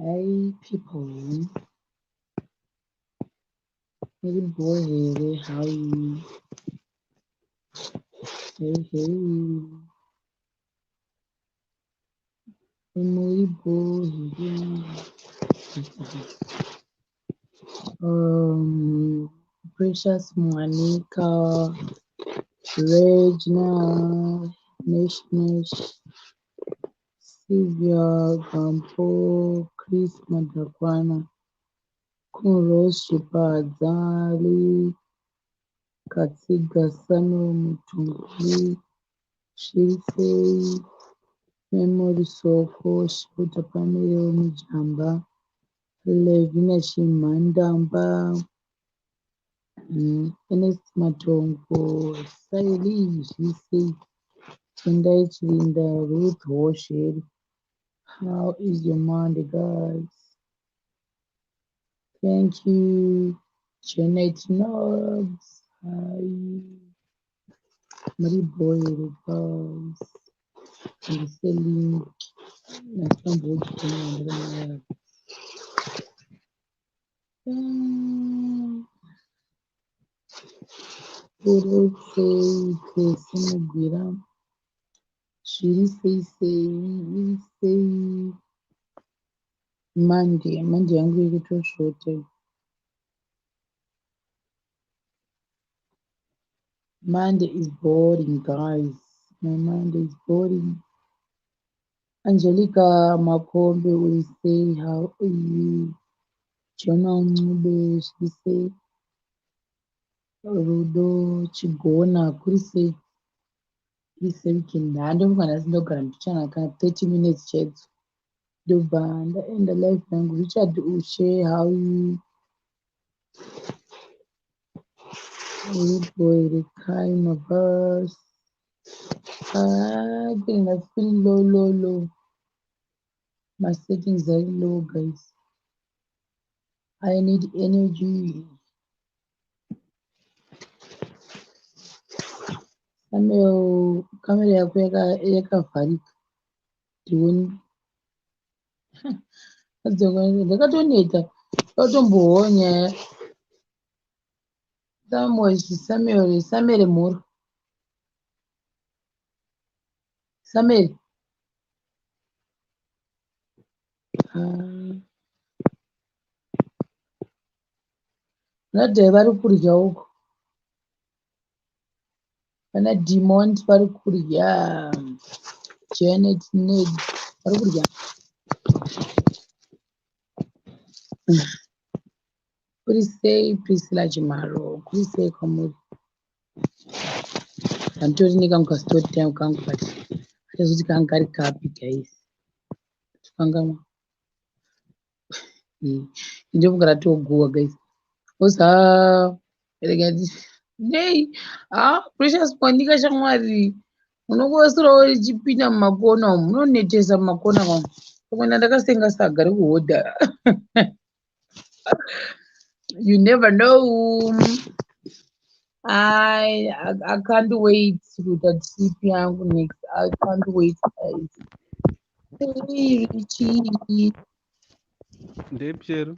Hi people. Muri bho here? How are you? Hey hey. Muri bho here? Precious Monica, Regina, Nesh Nesh, Sylvia Gampo, Chris Madakwana, Kunrose Chipadza, Lee Katsiga, Samuel Mutunguli, Shirisei, Memory Soko, Shota Pamela Mujamba, Levina Chimhandamba, Ernest Matongo, Saili Zvisei, Tendai Chirinda, Ruth Hosheri. How is your Monday, guys? Thank you, Janet Knobs. Hi. Muri bho here, guys. Ndise link. Ndasambodzinga. Kurosei kwese mugwira zviri sei sei iri sei Monday Monday yangu iri kutosvota. Monday is boring, guys. My Monday is boring. Angelica Makombe uri sei? How are you? Jonah Ncube zviri sei? Rudo Chigona kuri sei? Iri sei weekend? Handofunga nhasi ndogara mbichana kana 30 minutes chaidzo. Ndobva ndaenda live yangu. Richard Ushe, how are you? Uripo here? Kai Mavas. Ah, getting I feel low, low, low. My settings are low, guys. I need energy. Samuel, kamera yako yakavharika. Ndioni. Ndakatoneta. Ndakatombohwa nyaya. Samuel, Samuel, Samuel Mhoro. Samuel. Ah. Vanadhai vari kurya uko. Vana Demont vari kurya. Janet Ned vari kurya. Kuri sei Priscilla Chimaro? Kuri sei kwamuri? Handitori nekangu kastori time kangu but achazoti kanga kari kapi guys. Tokangamwa. Ndofunga ratoguwa guys. Oza rega nei ah Precious Monica shamwari unongosirawo richipinda mumakona umu munonetesa mumakona umu. Pamwe ndakasenga saga rekuhodha. You never know. I can't wait kuita trip yangu next. I can't wait guys. Hey, Richie. Ndepchero.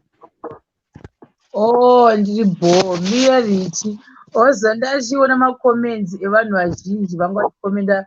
Oh, ndiri bho. Mira Richi. Ozo ndachiona macomments evanhu vazhinji vanga vachikomenda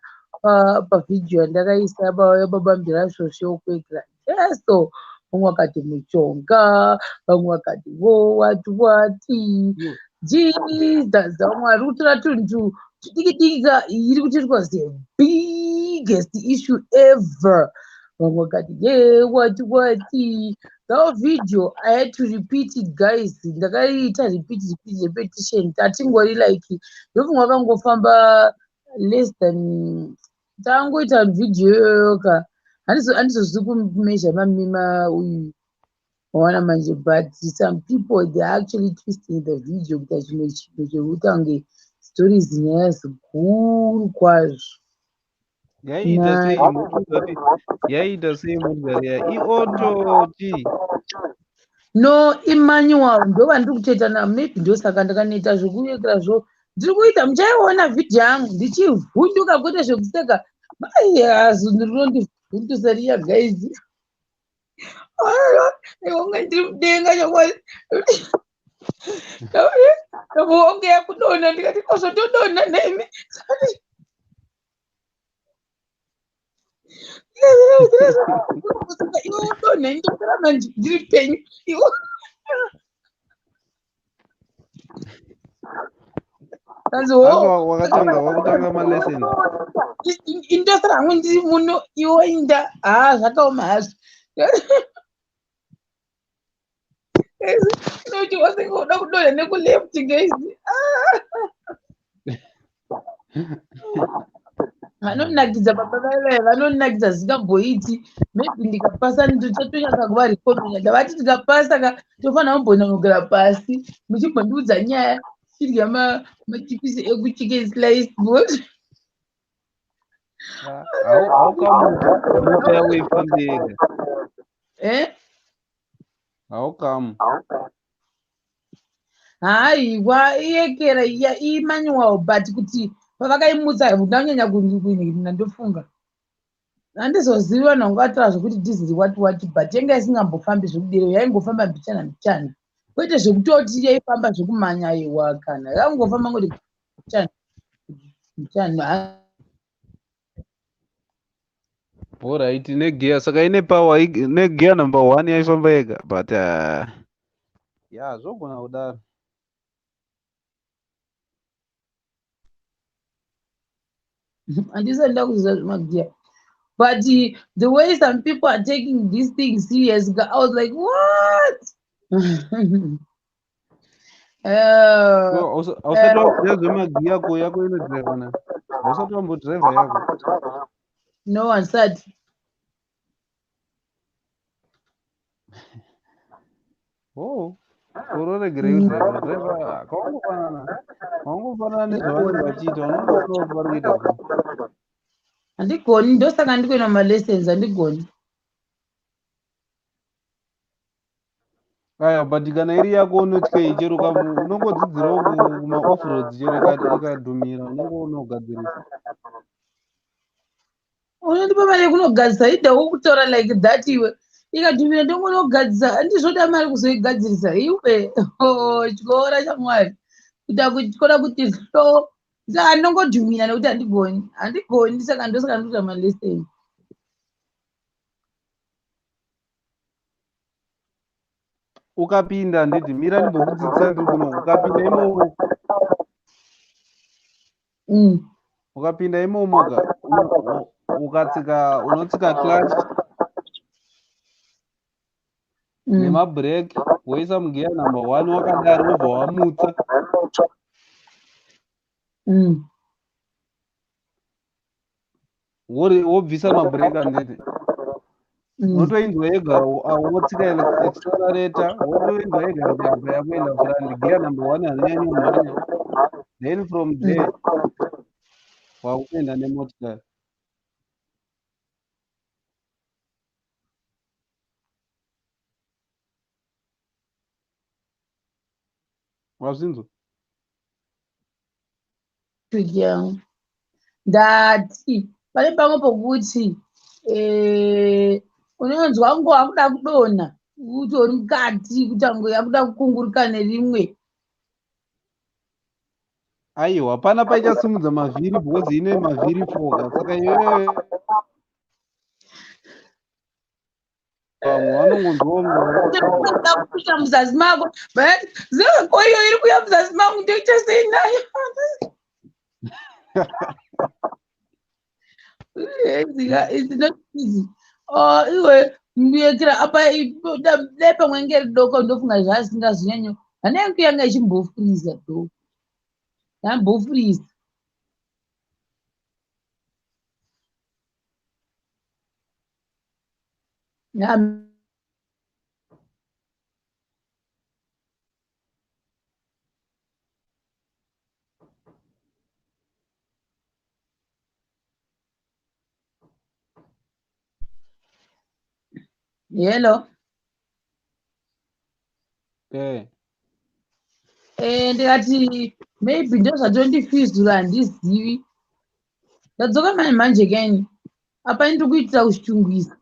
pavhidhiyo yandakaisa yababa Mbirazvozvo yokuekera. Jesu. Vamwe vakati muchonga, vamwe vakati wo wati wati. Jesus, vamwe vari kutora tunhu tudiki diki ka iri kutoitwa the biggest issue ever. Vamwe vakati ye wati wati. That video I had to repeat it guys. Ndakaiita repeat repeat repetition. Tatingori like ndofunga vakangofamba less than tangoita video iyoyo ka. Handizozivi kumeasure mamima uyu waona manje but some people they are actually twisting the video kuita chimwe chinhu chekuti ange stories nyaya ziguru kwazvo. Yaiita sei motikari? Yaiita sei motikari ya? Iauto chii? No, imanual ndo vandiri kutoita na maybe ndosaka ndakanoita zvekuyekera zvo ndiri kuita muchaiona vhidhiyo yangu ndichivhunduka kwete zvekuseka. Mai zunhu rinondivhundusa riya guys. Onge ndiri mudenga chokwadi. Onge yakudonha ndikati kozotodonha nemi. Iwe udonha ndokuramba ndiri penyu. Iwe Asi wakatanga wakutanga malessons. Indosara hangu ndiri muno iwe inda haa zvakaoma hazvo. Inoti wasenge uda kudonha nekuleft guys. Vanonakidza baba vaivai vanonakidza zvisingamboiti. Maybe ndikapasa ndichatonyatsa kuvarekomenda. Ndavati ndikapasa ka tofanira kumbonogara pasi muchimbondiudza nyaya chidya machipisi ekuchicken slice but How come mota yako ifambe yega? Eh? How come? Haiwa iyekera iya imanual but kuti pavakaimutsa ndanyanya kuina ndofunga. Handizozivi vanhu vanga vataura zvekuti diesel what what but yanga isingambofambi zvekudero yaingofamba mbichana mbichana. Kwete zvekutoti yaifamba zvekumanya aiwa kana yakangofamba ngoti mbichana mbichana. Alright, negear saka ine power negear number 1 yaifamba yega but ya zvogona kudaro. Handisati ndakuziva zvemagear. But the way some people are taking these things serious, I was like, what? Hausati wakuziva zvemagear ko yako inodhiraivha na? Hausati wambodhiraivha yako? No, handisati. Oh, uroregerei kudhiraivha? Dhiraivha kawangofanana. Wangofanana nezvavanenge vachiita, unongoona kuti vari kuita sei. Handigoni, ndosaka ndikuenda mumalessons, handigoni. Aya, but kana iri yako unotyei chero unongodzidzirawo kuma-offroads chero ikadhumira unongo unogadzirisa. Unondipa mari yekunogadzisa ida wokutaura like that iwe. Ikadhumira ndongonogadzisa, handizvoda mari kuzoigadzirisa iwe. Oh, tyora chamwari. Kuita kutyora kuti hlo. Saka ndongodhumira nekuti handigoni. Handigoni saka ndosaka ndikuita malessons. Ukapinda handiti mira ndimbokudzidzisa ndiri kuno ukapinda imomo ukapinda imomo ka ukatsika unotsika clutch nemabreak woisa mugear number 1 wakadaro wobva wamutsa wobvisa mabreak handiti unotoinzwa yega wotsika accelerator wotoinzwa yega kuti apa yakuenda front gear number 1 harinyanyi kumhanya then from there wakutoenda nemotikari. Wazvinzwa? Yeah. Ndati pane pamwe pokuti unonzwa ngo akuda kudonha utori mukati kutango yakuda kukungurika nerimwe. Aiwa, pana paichasimudza mavhiri because ine mavhiri foka saka iwewe vamwe vanongonzwa kuda kupinda muzasi mako but ko iyo iri kuuya muzasi mangu ndoita sei nayo? It's not easy. Oh, iwe ndiyekera apa dai pamwe nge ridoko ndofunga zvasingazonyanyo hana yangu yanga ichimbofuriza do yambofuriza. Hello. Eh. Ndikati maybe ndozvatondifizura handizivi. Ndadzoka manje manje kaini. Apa ndiri kuitira kuchitungwiza.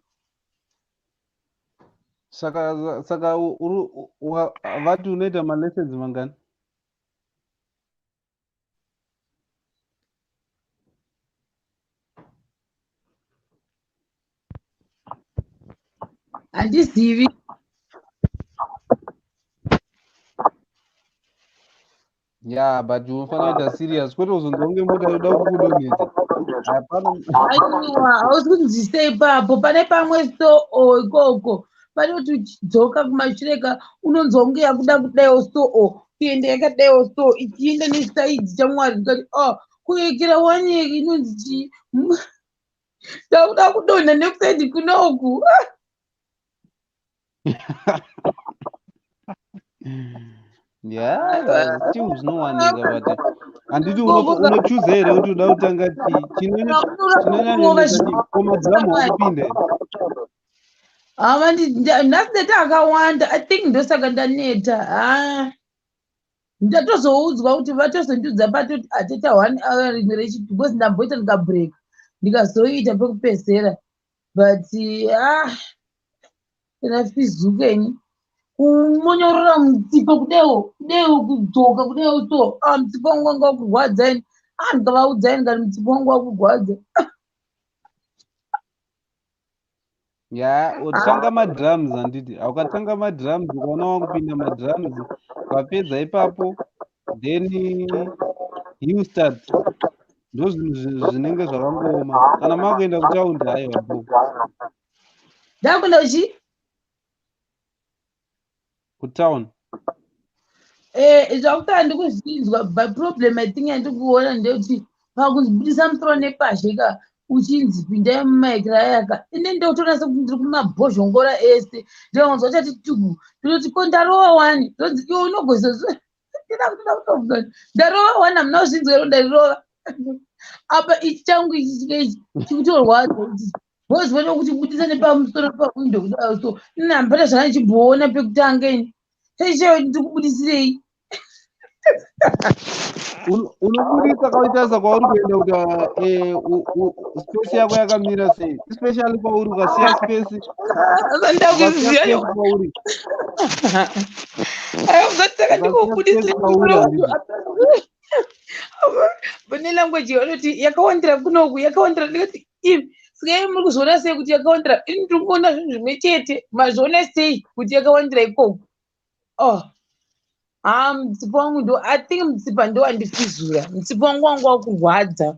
Saka vati unoita malessons mangani? Handizivi. Ya, but unofanira kuita serious, kwete kuzonzwa kunge mota yoda kukudonhedza. Hapana. Aiwa, hausi kunzwisa ipapo. Pane pamwe so o ikoko pane kuti uchidzoka kumashure ka, unonzwa kunge yakuda kudaiwo so o kuenda yakadaiwo so ichienda nesaidzi chamwari. Ndikati o kuekera wani inonzi chii, ndakuda kudonha nekusaidi kunoku. Yeah, still zvinowanika, but handiti unochuza here kuti uda kutanga chii? Chinonyanyonetsa chii? Ko madhiramu wakupinda here? Hava, nhasi ndeta akawanda. I think ndosaka ndaneta. Ha, ndatozoudzwa kuti vatozondiudza patoti ateta one hour rimwe rechitu, because ndamboita ndikabreak, ndikazoita pekupedzisira, but ah, ndafizuka ini kumonyorora mutsipa kudewo kudewo kudzoka kudewo. So ah, mutsipa wangu wanga wakurwadza ini. Ah, ndikavaudza ini kati mutsipa wangu wakurwadza. Ya, utanga madrums, handiti? Ukatanga madrums, ukaona wakupinda madrums, ukapedza ipapo, then you start. Ndo zvinhu zvinenge zvakangooma. Kana makuenda kutaundi, haiwa bo. Ndakuenda kuchi? Kutown. Eh, zvakutanga ndikuzvinzwa, but problem I think yandikuona ndeyekuti pakuzibudisa musoro nepazhe ka, uchinzi pindai mumaikirayaka, ine ndotoona sekuti ndiri kumabhozhongora ese. Ndikaonzwa chati tugu, ndinoti ko ndarova wani, ndonzi iwe unogoza. Ndida kutoda kutobvunza, ndarova wani? Hamuna kuzvinzwa ero ndarirova apa? Ichi changu ichi chike ichi chikutorwadza kuti because vanoda kuti budisa nepamusoro pawindo kudaro. So ini hambata zvanga ndichimboona pekutanga ini chaichaiyo ndikubudisirei. Unobudisa kautarisa kwauri kuenda kuti space yako yakamira sei, especially kwauri ukasiya space, ukasiya Ndakuziva. space kwauri. Saka Ukasiya ndikubudisira space kwauri, handiti? Pane language yavanoti yakawandira kunoku, yakawandira. Ndikati imi, saka imi muri kuzviona sei kuti yakawandira? Ini ndiri kuona zvinhu zvimwe chete, mazviona sei kuti yakawandira ikoko? Oh, ha, mutsipa wangu ndo, I think mutsipa ndo wandifizura. Mutsipa wangu wakurwadza,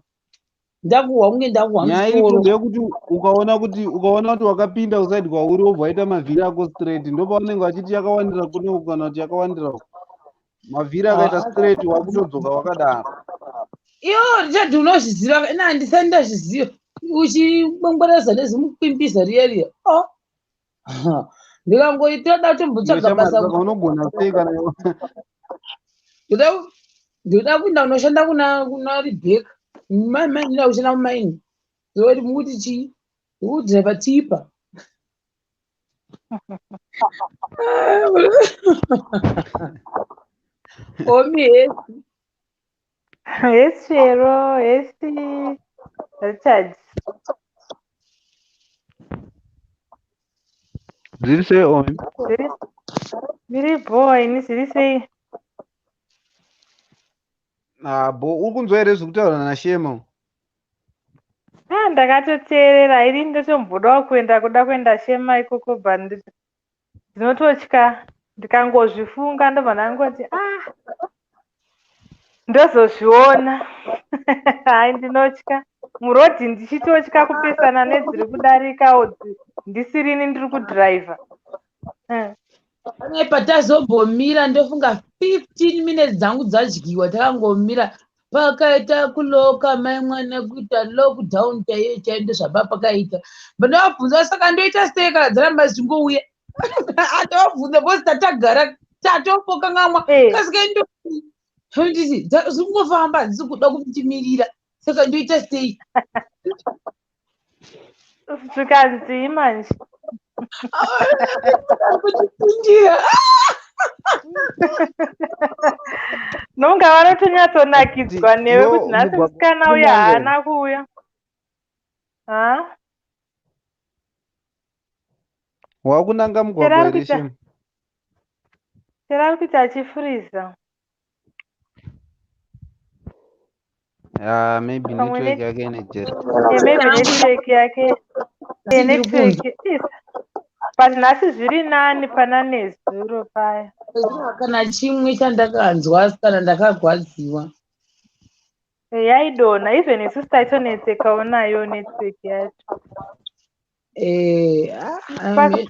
ndakuhwa kunge ndakuhwa Nyaya iripo musoro. ndeyekuti ukaona kuti wakapinda kuside kwauri, wobva waita mavhiri ako straight, ndopaunenge vachiti yakawandira kunoku kana kuti yakawandira uku. Mavhiri akaita straight, wakutodzoka wakadaro. Iwo Richard, unozviziva, ina handisati ndazviziva. Uchibongoreza nezimukwimbisa riya riya. Oh, ndikangoita da Iwe kutombotsvaga shamwari, basa. saka unogona sei kana Ndoda kuenda kunoshanda kuna Rebecca mai mai, ndinoda kushanda mumaini. Zoti mukuti chii, ndikudhiraivha tipa. Omi, hesi. Hesi Shero, hesi Richard. Zviri sei, Omi? Zviri zviri bho ini, zviri sei? Ah, bo, uri kunzwa here zviri kutaura naShema? Ah, ndakatoteerera ini, ndotombodawo kuenda, kuda kuenda Shema ikoko, but ndinototya. Ndikangozvifunga ndobva ndangoti ah, ndozozviona. Hai, ndinotya murodhi, ndichitotya kupesana nedziri kudarikawo ndisirini ndiri kudhiraivha. Pane patazombomira, ndofunga 15 minutes dzangu dzadyiwa takangomira. Pakaita kuloka mai mwana, kuita lockdown chaiyo chaiyo, ndozvaba pakaita. Ndovabvunza, saka ndoita sei kana dzaramba dzichingouya? Andovabvunza because tatagara tatombokangamwa. Kasika nditi zviri kungofamba, hadzisi kuda kutimirira, saka ndoita sei? Zvikanzii manje? Kutipindira. Nonga vanotonyatsonakidzwa newe Yo, kuti nhasi mugwagwa musikana uya unonanga here? haana kuuya, ha. Wakunanga Chero mugwagwa ari here kuita shemu? Chero ari kuita achifuriza. Ah, maybe Pamwe network yake ine jeri. Maybe network yake. Nhasi ndiri kunzwa. Network is. But nhasi zviri nani pana nezuro paya. Kana chimwe chandakanzwa asi kana ndakagwadziwa. Yaidonha even isusu taitonetsekawo nayo network yacho.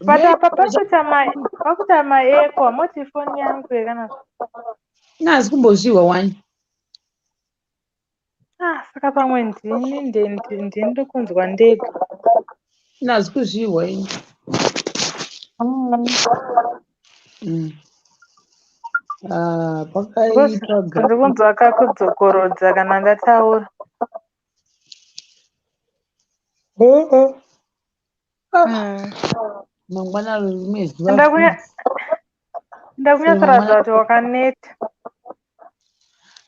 But apa pakuita maeko hamoti foni yangu here kana Nhasi kumbozvihwa wani. Ah, saka pamwe ndini ndini ndokunzwa ndega. Nhasi kuzvihwa ini. Ah, pakaipa. Ndiri kunzwa kakudzokorodza kana ndataura. Mangwana rimwe zuva. Ndakunyatsoratidza kuti wakaneta.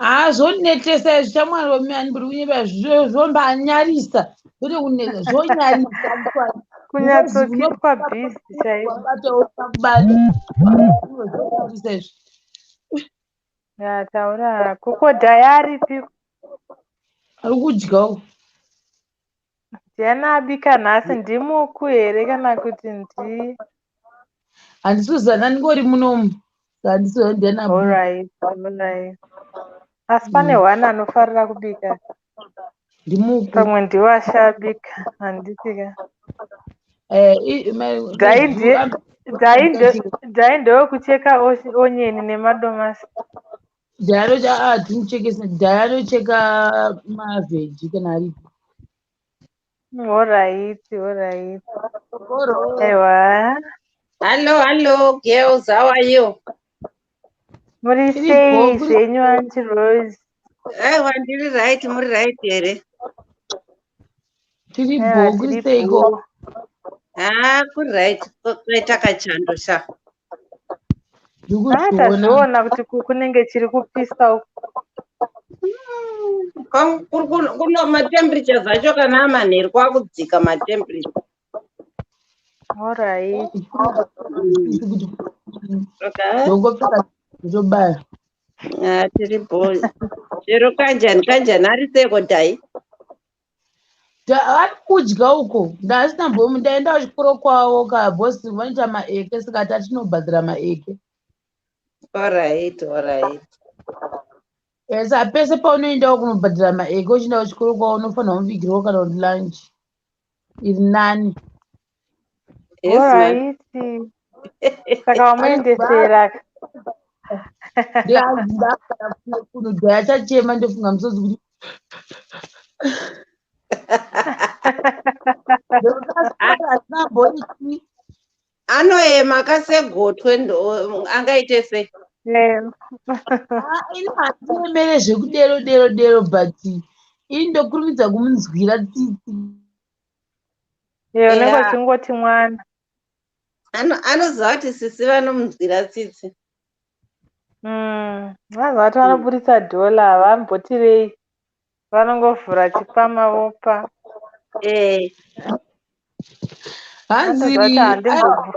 Ah, zvonetesa izvi chamwari wemani buri kunyeba zvombanyarisa. Kwete kunetsa, zvonyarisa. Kunyatsokipwa busy chaizvo. Wabata usakubata. Zvonyarisa izvi. Ya, taura hako. Ko Dhaya aripi? Ari kudya uko. Ndiani abika nhasi? Ndimuku here kana kuti ndi? Handisi kuziva ndangori munomu. Handisi kuziva ndiani abika. Alright, alright. Asi pane one anofarira kubika. Ndimuku. Pamwe ndiwo ashabika, handiti ka? Eh, Dhai ndewekucheka onyeni nemadomasi. Dhaya tinochekesa. Dhaya anocheka mavheji kana aripo. Alright, alright. Aiwa. Hello, hello, girls. How are you? Muri Tiri sei bho, zvenyu Aunty Rose? Aiwa, ndiri right, muri right here? Tiri Aiwa, bho, kuri tiri seiko? bho. Ah, kuri right. Kwaita kachando sha. Ndiri Ah, kuzviona. tazviona kuti kunenge chiri kupisa uku. Kuno matemperatures acho kana amanheru kwakudzika matemperature. Alright. Kuti Okay. ndongopfeka ndotobaya. Ah, tiri bho. Chero kanjani kanjani ari seko Dhai? Vari kudya uko. Ndasina mbomu ndaenda kuchikoro kwavo kabhosi vanoita maeke saka tatinobhadhara maeke. Alright, alright. Saka pese paunoendawo kunobhadhara maeke uchienda kuchikoro kwavo unofanira kumubigirwa kana kuti lunch iri nani. Yes, man. Alright. Saka wamuendesera. Ndagara kuno Dhaya achachema ndofunga musodzi kuti asina mboiti. Anoema kasegotwe ndo angaite sei? Ah, ini handiemere zvekudero dero dero but ini ndokurumidza kumunzwira tsitsi. Unenge Yeah. uchingoti mwana. Anoziva kuti sisi vanomunzwira tsitsi. Vanhu vati vanoburitsa dhola havambotirei. Vanongovhura chikwama vopa. Hanzi Vanotozva kuti handimbobvu.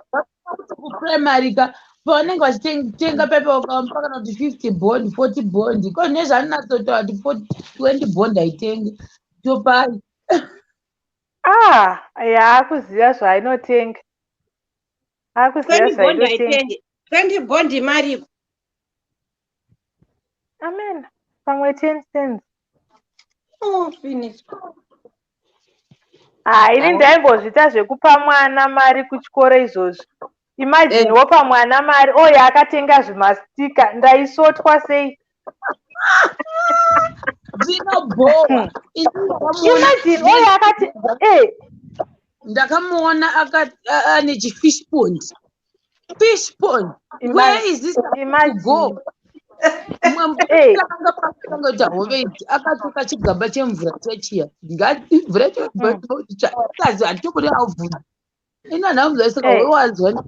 kuprimary ka pavanenge vachitenga pepa ukamupa kana kuti 50 bond 40 bond ko nezvaanatsotaura kuti 20 bond haitenge topai. Ah, yaakuziva zvainotenga. Akuziva 20 bond zvainotenga. haitenge. 20 bond imariko. Amen. Pamwe 10 cents. Oh, finish. Ah, ini ndaimbozviita zvekupa mwana mari kuchikoro izvozvo. Imagine wopa mwana mari, oye akatenga zvimastika, ndaisotwa sei? Zvinobhowa. Imagine oye akati Ndakamuona ane chifish pond. Fish pond. Where is this to Imagine. go? Mumwe akanga pakangoita hove idzi akateka chigaba chemvura chechiya. Ngati mvura yacho kazi hatitobudi avhura. Ina nhamubvunza saka wewanzwa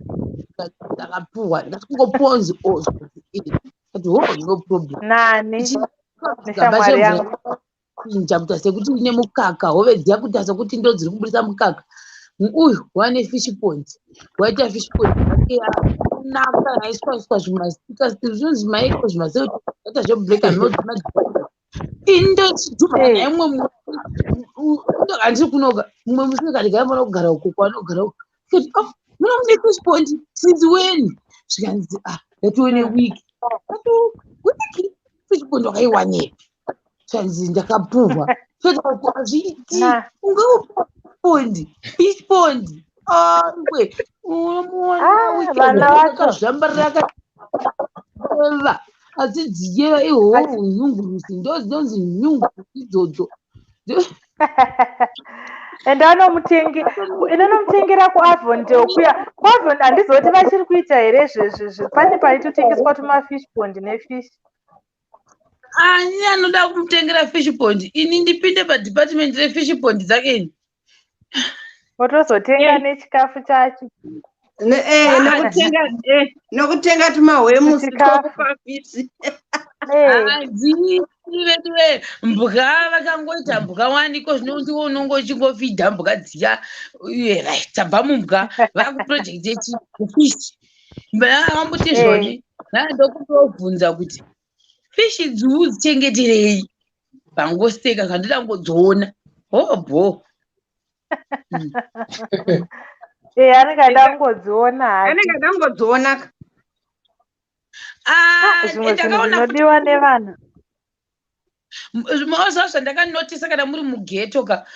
ndakapuwa ndikati kungopuwa nzi o kati ho no problem. Nani? Chigaba Neshamwari chemvura yangu. kuchinja kuita sekuti ine mukaka hove dziya kuita sekuti ndo dziri kubudisa mukaka. Uyu wane fish pond, waita fish pond yake yakanaka, yaiswa iswa zvimastika zvinonzi maiko zvimaita zveblack and not. Ini ndochidhuma naye mumwe, handiri kunoka mumwe musi ndikati gaimona kugara uko kwaanogara uko. Tikati, "Oh, muno mune fish pond since when?" Zvikanzi, "Ah, yatove week." Ati, "Week? Fish pond wakaiwanepi?" Zvikanzi, "Ndakapuhwa." Hazviiti ungaupuwa pond, fish pond angwe unomuona. Ah, vana vacho. Akazvambarira akareva asi dziyeva ihoho nyungurusi, ndo dzinonzi nyungurusi idzodzo. Ende anonomutengera kuAvondale kuya. KuAvondale handizoti vachiri kuita here zvezvezve? Pane paitotengeswa tumafish pond nefish. Ani anoda kumutengera fish pond? Ini ndipinde padepartment refish pond dzake ini? Wotozotenga nechikafu chacho. Ah, Nokutenga tumahwemusi Chikafu. twokupa fish. Hadzii vedu ve mbwa, vakangoita mbwa waniko zvino ndiwo unonge uchingofidha mbwa dziya. Uye, right, tabva mumbwa, vakuproject yechifish. Vambuti zvoni nandokutobvunza kuti fish idzi udzichengeterei, vangoseka kandoda ngodzoona hobho. Anenge ada kungodziona hake. Anenge ada kungodziona. Ah, Zvimwe zvinhu ndakaona zvinodiwa nevanhu. Mazuva zvandakanotisa, kana muri mughetto ka,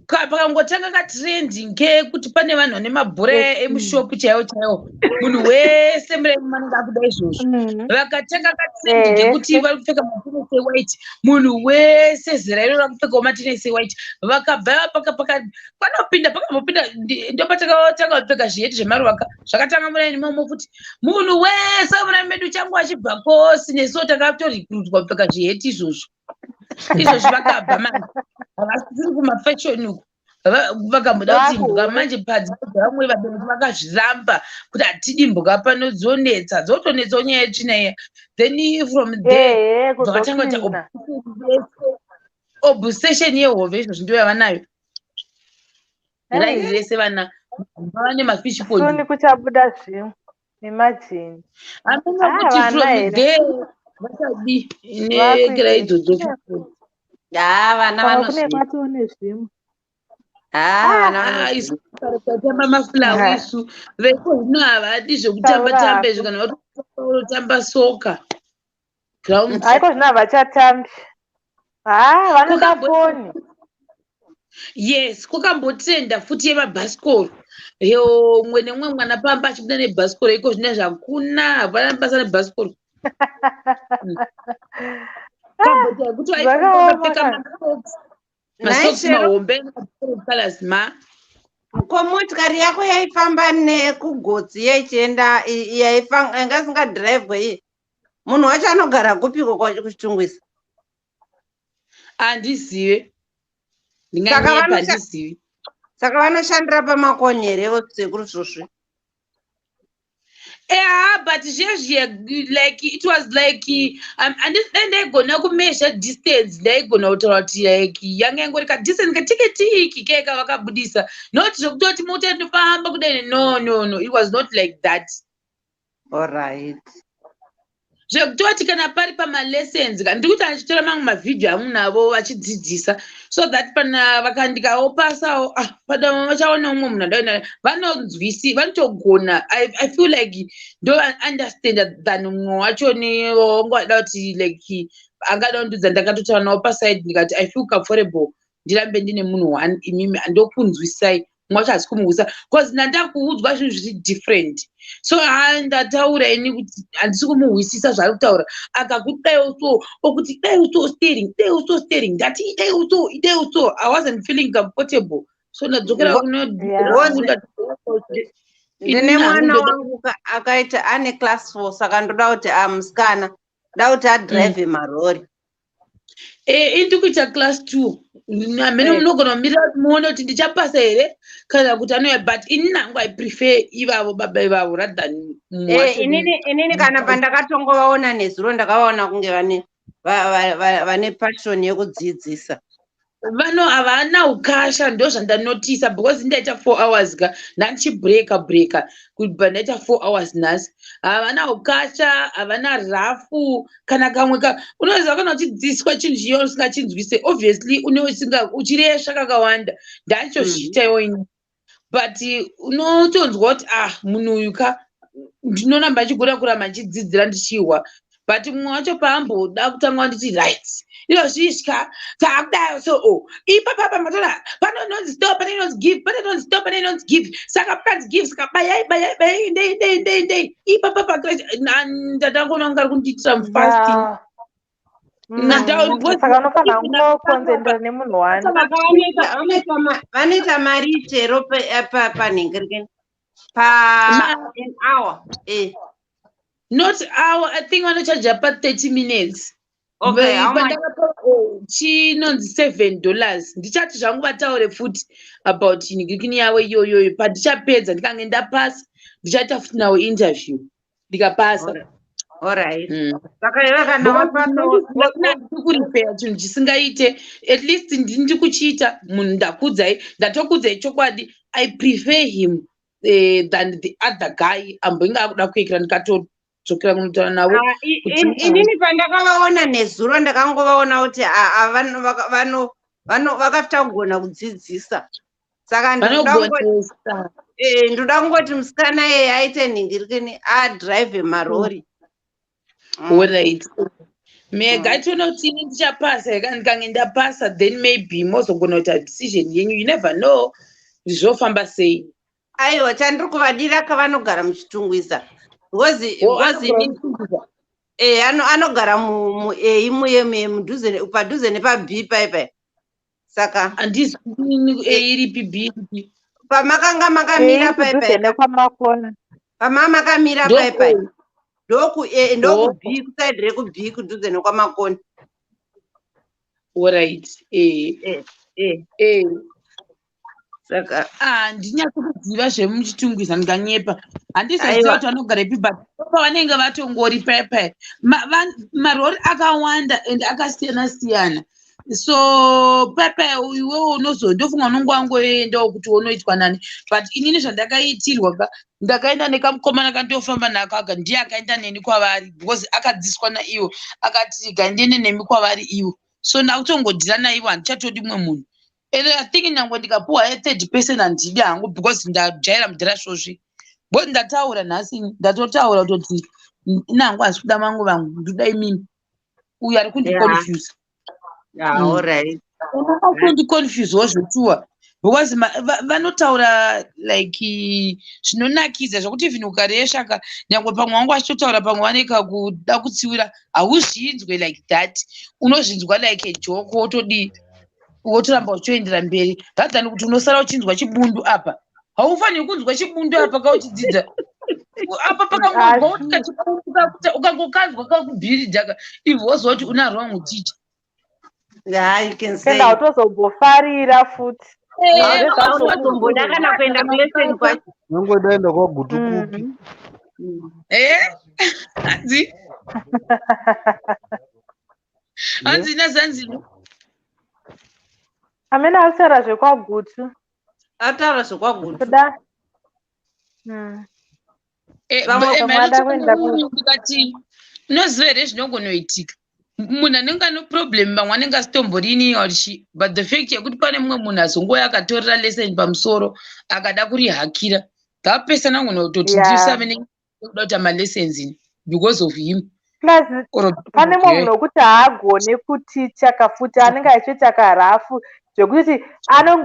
pakangotanga katrending kekuti pane vanhu vane mabhora emushopu chaiwo chaiwo, munhu wese muremu manenge akuda izvozvo. Vakatanga katrend kekuti vari kupfeka matenesi ewhite, munhu wese zera iro rakupfekawo matenesi ewhite. Vakabva paka paka panopinda pakambopinda ndopatakatanga kupfeka zviheti zvemaruva zvakatanga muraini imomo futi. Munhu wese muraini medu changu achibva kosi, nesuwo takatorikurutwa kupfeka zviheti izvozvo. Izvozvi vakabva manje, havasisiri kumafashoni uku. Vakamboda kuti imbwa Vakuhure. manje padzimba dzavamwe vabereki vakazviramba kuti hatidi imbwa pano, dzonetsa, dzotonetsawo nyaya yetsvina iya. Then from there vakatanga kuita kuzocleana. Obsession yehove izvozvi ndiyo yavanayo. Raini rese vana vane mafish pond. Soon kuchabuda zvimwe, imagine. Hamuna Ah, kuti vana from here. there vachadi nekera idzodzo. Ha, vana Pamwe kune vanozviita. kwatoo nezvimwe. Ha, vana Ah, vanozviita. isu tatamba mafulawu isu, veko zvino havadi zvekutamba Taura tamba izvo. hako. Kana vatotamba soka ground. Haiko zvino havachatambi. Ha, vanoda foni. Yes, kwakambotrenda futi yemabhasikoro, yo mumwe nemumwe mwana pamba achibuda nebhasikoro. Iko zvino zvakuna, hapana basa nebhasikoro. Kamboita kuti Zvakaoma vaipfeka kani. masocks, Nhai masocks Shero, mahombe, colors ma ko motikari yako yaifamba nekugotsi yaichienda yanga isingadhiraivwe iyi, munhu wacho anogara kupiko kuChitungwiza? Handizive. Saka Ndinganyepa, handizivi. Saka vanoshandira pamakoni here sekuru Svosve? Yeah, but zvezviye like it was like dai ndaigona kumeasure distance, ndaigona kutaura kuti like yanga ingori kadistance katiki tiki keka vakabudisa, not zvekutoti mota ndofamba kudai. No, no, no, it was not like that. Alright. Zvekutoti kana pari pamalessons ka, ndiri kuti achitora mamwe mavhidhio angu navo vachidzidzisa, so that pana vakandikaopasawo, ah, pada vachaona umwe munhu andaina vanonzwisi vanotogona. I feel like ndo understand than mumwe wacho wangada kuti like angada kundudza. Ndakatotaura navo paside ndikati, "I feel comfortable ndirambe ndine munhu one, imimi ndokunzwisai, mumwe wacho hasi kumuhwisa," because ndandakuudzwa zvinhu zviri different. So ha, ndataura ini kuti handisi kumuhwisisa zvaari kutaura. Akakuti dai so, okuti dai so steering, dai so steering, ndati dai so, dai so. I wasn't feeling comfortable, so ndadzokera kuno. Ndine mwana wangu akaita ane class 4, saka ndoda kuti amusikana nda kuti adhiraivhe marori. Indi kuita class 2 hamene. Munogona kumirira kuti muone kuti ndichapasa here kana kuti anouya, but ini nangu I prefer ivavo baba ivavo rather than mumwe wacho. Inini kana pandakatongovaona nezuro, ndakavaona kunge vane vane passion yekudzidzisa. Vano havana ukasha, ndo zvandanotisa, because ndaita 4 hours ka, ndandichibreka breka kubva ndaita 4 hours nhasi. Havana ukasha, havana rafu kana kamwe ka. Unoziva, kana uchidzidziswa chinhu chiyo usingachinzwise, obviously une uchiresva kakawanda. Ndachozviita iwo ini, but unotonzwa kuti, ah, munhu uyu ka, ndinoramba ndichigona kuramba ndichidzidzira ndichihwa. But mumwe wacho paamboda kutanga nditi, "Right, izvozvitya taakudai." So o ipapapa matora pano inonzi stop, pane inonzi give, pane inonzi stop, pane inonzi give. Saka pakanzi give, saka bayai, bayai, bayai, ndei, ndei, ndei, ndei ipapapa. Ndatangoona kunge ari kundiitira mufasting. Saka unofanira kungokonzendera nemunhu one. Saka vanoita mari chero panhingirikeni pa an hour, eh? Not hour, I think vanochaja pa30 minutes. Okay, how much? Pandakapa, oh, chinonzi $7. Ndichati zvangu vataure futi about nhingirikini yavo iyoyoyo pandichapedza. Ndikange ndapasa, ndichaita futi nawo interview ndikapasa. Alright. Saka iwe kana wapasa Kuripera chinhu chisingaite, at least ndiri kuchiita munhu. Ndakudzai, ndatokudzai chokwadi, I prefer him than the other guy ambonge akuda kuekera. Ndikatodzokera kunotaura navo. Ah, inini pandakavaona nezuro, ndakangovaona kuti vakafita kugona kudzidzisa. Saka Vanogonesa. Ndoda kungoti musikana iyeye aite nhingirikini, adhiraivhe marori. Alright, mega tione kuti ini ndichapasa. Ndikange ndapasa, then maybe mozogona kuita decision yenyu. You never know zvofamba sei. Aiwa, chandiri kuvadira kavanogara muChitungwiza, because Oh, because anogara muChitungwiza. Anogara muA muye mudhuze padhuze nepaB paipai, saka Handisi A iripi, B iripi? Pamakanga makamira Kudhuze paipai. nekwamakona. Pama makamira Ndoku paipai, ndoku A, ndoku Oh. B, kuside reku B, kudhuze nekwamakona. Alright, eh. Eh. Eh. Saka Ah, ndinyatso kuziva zvemuChitungwiza, ndinganyepa. Handizoziva Aiwa. kuti vanogara ipi, but pavanenge vatongori paipai, marori akawanda and akasiyana siyana. So paipai iwewo ndofunga unonge wangoendawo kuti unoitwa nani. But inini zvandakaitirwa ka, ndakaenda nekamukomana kandofamba nako aka, ndiye akaenda neni kwavari, because akadzidziswa naivo. Akati, "Gandiende nemi kwavari ivo." So ndakutongodhira naivo, handichatodi mumwe munhu. And I think nyangwe ndikapuwa third person, handidi hangu, because ndajaira mudhara svosvi. Because ndataura nhasi, ndatotaura kutoti nangu handisi kuda mangu vamwe, ndoda imimi. Uyu ari kundiconfuse. Yeah, alright. Kundiconfusewo zvetuwa, because vanotaura like zvinonakidza zvokuti even ukaresha ka, nyangwe pamwe wangu achitotaura, pamwe vaneka kuda kutsiura, hauzvinzwe like that. Unozvinzwa like a joke, wotodii, wotoramba uchitoendera mberi, rather than kuti unosara uchinzwa chibundu apa. Haufaniri kunzwa chibundu apa kauchidzidza apa. Pakangobva kuti kachibundu ukangokanzwa kakubhiridhaka, ibva woziva kuti una wrong teacher. Yeah, you can say. Kenda utozombofarira futi. Hautomboda kana kuenda kulesson kwacho. Nongodaenda kwaGutu kupi? Eh, hanzi hanzi nazanzi. Amene akutaura zvekwaGutu. Ataura zvekwaGutu. Kuda. Vamwe Vamwe vada kuenda Ndikati, unoziva here zvinogonoitika, munhu anenge ane problem, vamwe anenge asitomborini or chi, but the fact yekuti pane mumwe munhu azongouya akatorera lesson pamusoro, akada kurihakira, that person angona kutoti ndisave nekuda kuita malessons ini because of him. Plus Or pane mumwe munhu wekuti haagone kuticha kafuti, anenge achiita karafu zvekuti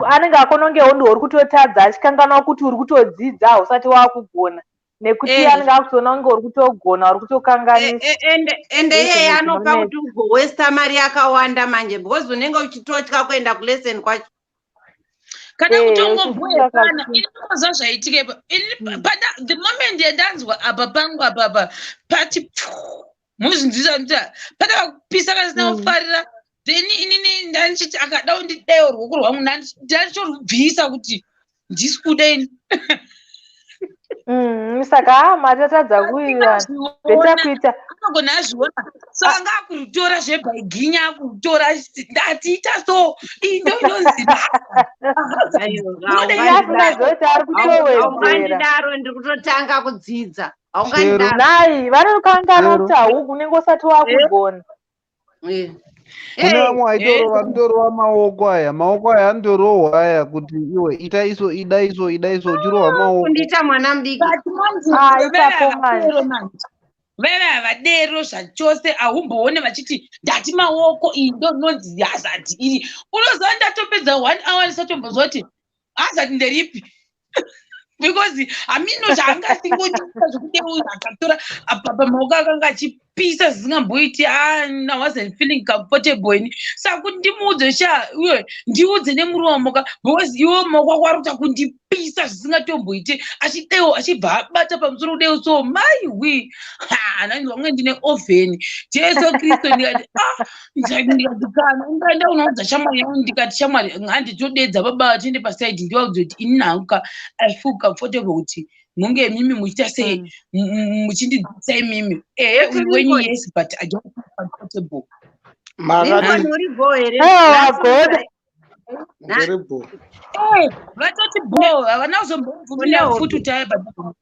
anenge akonongewo ndiwo uri kutotadza, achikanganwa kuti uri kutodzidza, hausati wakugona, nekuti anenge akutoona kunge uri kutogona, uri kutokanganisa. Ende Ndizvo iyeye anopa zvinonetsa. kuti ugowesta mari yakawanda manje, because unenge uchitotya kuenda kulesson kwacho. Kana kutongobhuya kana uchifunga ini ndinoziva zvaitika ipa. Ini the moment yandanzwa apa pangu apa apa pati pfu, muzvinzwisa kuti pandakapisa kasina kufarira, then inini ndandichiti akada kundidaiwo ruoko rwangu, ndandichorubvisa kuti ndisi kuda ini. Saka matatadza kuwirirana, better kuita Anogona azviona, so anga akurutora zvebhaiginya, akurutora achiti ndatiita so, iyi ndo inonzi. Asingazivi kuti ari kutowedzera. Haungandidaro, ndiri kutotanga kudzidza, haungandidaro. Nhai, vanokanganwa kuti haugu unenge usati wakugona. Kune vamwe aitorova, anotorova maoko aya, maoko aya anotorohwa aya kuti iwe ita iso, ida iso, ida iso, uchirohwa maoko. Kundiita mwana mudiki. But manje Ah, ipapo manje. Veve havadero zvachose. Haumboone vachiti ndati maoko, iyi ndo inonzi hazard iri. Unoziva ndatopedza one hour ndisatombozwa kuti hazard nderipi, because hamino zvaangasingoita zvekudeuza. Akatora apa pamaoko akanga achipisa zvisingamboiti. I wasn't feeling comfortable ini, saka kuti ndimuudze, sha, iwe ndiudze nemuromo ka, because iwe maoko ako ari kuita kundipisa zvisingatomboiti. Achidewo achibva abata pamusoro kudeu, so maiwi nange ndine oven, Jesu Kristu. Ndikati, ah, ndikati kana ungaenda unoudza shamwari yangu, ndikati, shamwari, handitodedza baba, tiende paside, ndivaudze kuti ini hangu I feel comfortable kuti munge mimi muchiita sei, muchindidzidzisa imimi. Ehe, wenyu, yes, but I don't feel comfortable. Makati Uri bho here? Aiwa, goda. Ndiri bho. Eh, vatoti bho, havana kuzombobvumira Une futi kuti aibva.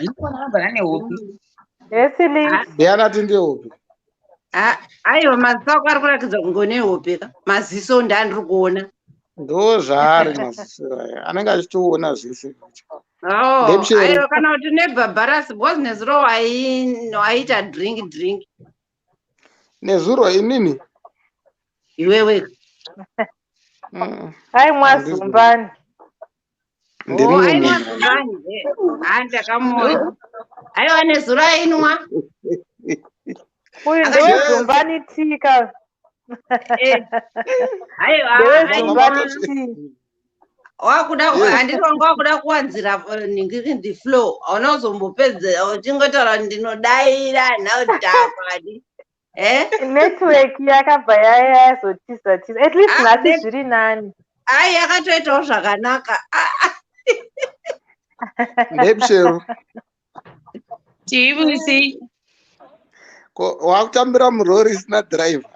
Ndinoona nehope. Hesi, Links. Ndiani ati ndehope? Ah, aiwa, maziso ako ari kurakidza kunge une hope ka, maziso ndandiri kuona. Ndo zvaari maziso aya, anenge achitoona zvese. Oh, Ndepshero. Aiwa, kana kuti nebhabharasi, because nezuro waiita drink drink. Nezuro inini? Iwewe. Ai, mwazumbani. Ndiri Oh, mumwe ainwa munhu. zumbani. Ha, ndakamuona, aiwa, nezuro ainwa. Uyu ndewezumbani tika. Aiwa, Ndewezumbani ainwa. tea. Wakuda handiti wanga wakuda kuwanzira ningiri the flow, hauna kuzombopedza uchingotaura kuti ndinodaira nhaudhakwadi, eh. Network yakabva yazotiza tiza. At least Ah, nhasi zviri nani. Ai, yakatoitawo zvakanaka. Ah, ah. Ndepshero. Tiivisi. Ko wakutambira murori isina driver?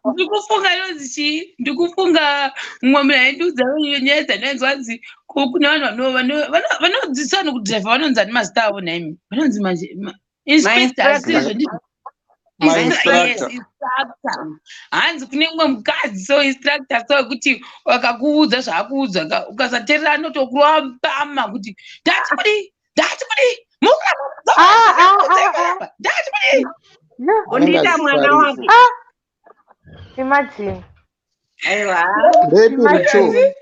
Ndikufunga inonzi chii, ndikufunga mumwe munhu aindiudza nyaya dzandainzwa, nzi kune vanhu vanodzidzisa vanhu kudhiraivha, vanonzi ani mazita avo nhaimi? Vanonzi manje inspector, Ma-instructor. ndizvo? Ma-instructor. Yes, instructor. Hanzi kune mumwe mukadzi so, instructor so, wekuti akakuudza zvaakuudza ukasateerera anotokurova mbama kuti ndati kudii, ndati kudii. Ah, ah, ah, ah. Ndati kudii? Yeah, Kundiita mwana wake. Imagine. Aiwa. Ndepi richo? Imagine.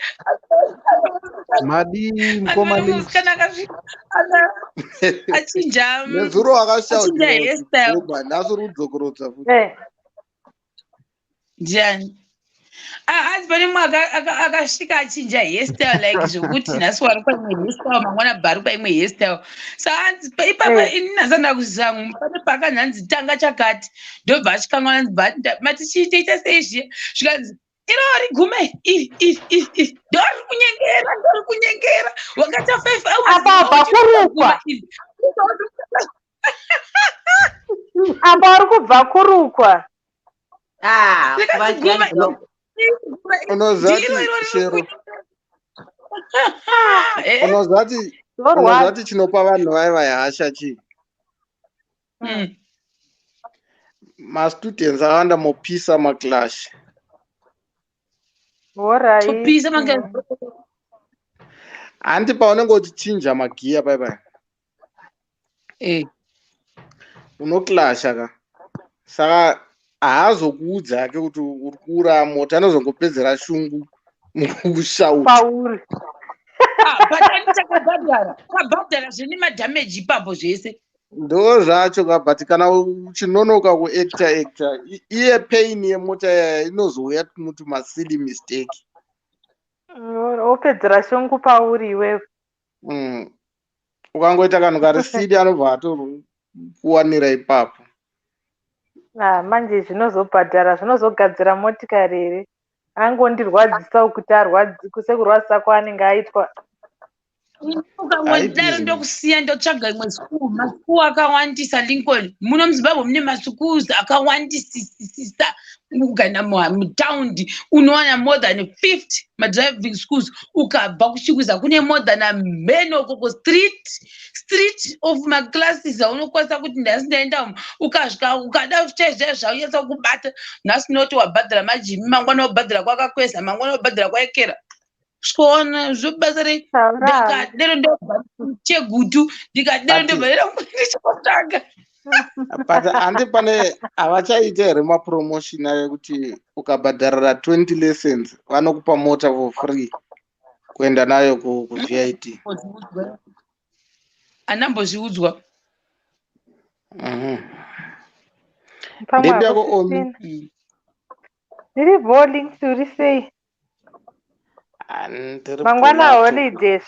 Madii, mukoma Links? Musikana akasvika achinja Nezuro achinja hairstyle. wakashaudhira, nhasi uri kudzokorodza futi. Eh, Ndiani? Ah, hanzi pane mumwe akasvika achinja hairstyle, like zvokuti nhasi wari paimwe hairstyle, mangwana bhari paimwe hairstyle. So hanzi ipapa ini nhasi kuzangu pane paakanzi, hanzi tanga chakati, ndobva achikanganwa, hanzi mati chiitoita sei zviya, zvikanzi iro rigume iri iri iri iri ndori kunyengera, ndori kunyengera, wakaita 5 hours Apa abva kurukwa. iri. Apa uri kubva kurukwa. Ah, Zvikanzi guma Unozati ndiro iro riri Shero, Eh? unozati Zvorwadza. unozati chinopa vanhu vaiva hasha chii? Mastudents awanda, mopisa maclash. Alright. Topisa mange. Handi paunenge uchichinja magiya pai pai, unoclasha ka, saka haazokuudza hake kuti uri kuuraya mota, anozongopedzera shungu mukushauta. Pauri. Ah, but ani takabhadhara, takabhadhara zvine madamage ipapo zvese. Ndo zvacho ka, but kana uchinonoka kuacta acta, iye pain yemota yaya inozouya muti masilly mistake. Wopedzera shungu pauri iwewe. Ukangoita kanhu kari silly, anobva atokuwanira ipapo. Ah, manje zvinozobhadhara, zvinozogadzira motikari here? Angondirwadzisa kuti arwadzi sekurwadzisa kwaanenge aitwa. Ukangondidaro ndokusiya ndotsvaga imwe school. Maschool akawandisa, Lincoln. Muno muZimbabwe mune maschools akawandisisisa. Ukaenda mutaundi unowana more than 50 madriving schools. Ukabva kuChikwiza kune more than amheno ukoko, street street of maclasses aunokwanisa kuti nhasi ndaenda umu. Ukasvika ukada chaizvo zvaunyatsa kubata nhasi, noti wabhadhara majimi, mangwana wabhadhara kwakakweza, mangwana wabhadhara kwaekera, svikoona zvobasa rei? Ndikadero ndobva Chegutu, ndikadero ndobva ndichikotsvaga. But handi pane havachaita here mapromotion ayo ekuti ukabhadharira 20 lessons vanokupa mota for free kuenda nayo kuVIT? Andambozviudzwa. Pamwe Ndepi yako, Omi? hakusisina. Ndiri bowling, uri sei? Ah, ndiri Mangwana bholato. Holidays,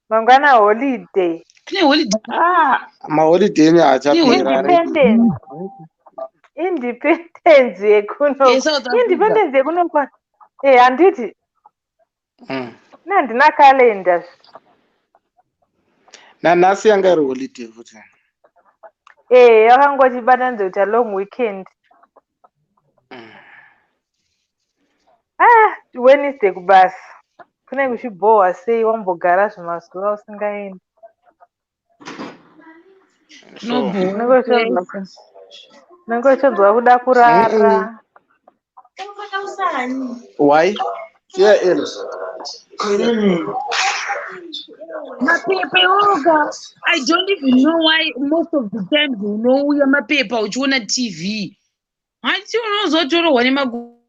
mangwana holiday. Kune holiday? Ah, maholiday enyu haachapera. Independence, independence yekuno. YeSouth Africa. Independence yekuno kwa handiti? Nandina calendar. Nanhasi yanga iri holiday futi. Yakangoti batanidza kuita long weekend. Ah, Wednesday kubasa kune kuchibhohwa sei, wambogara zvimazuva usingaendi. Unobhowa. Unenge uchinzwa kuda kurara. Why siya el Mapepa iwoga, I don't even know why most of the times unouya mapepa uchiona TV, hanti unozotorohwa nemagu.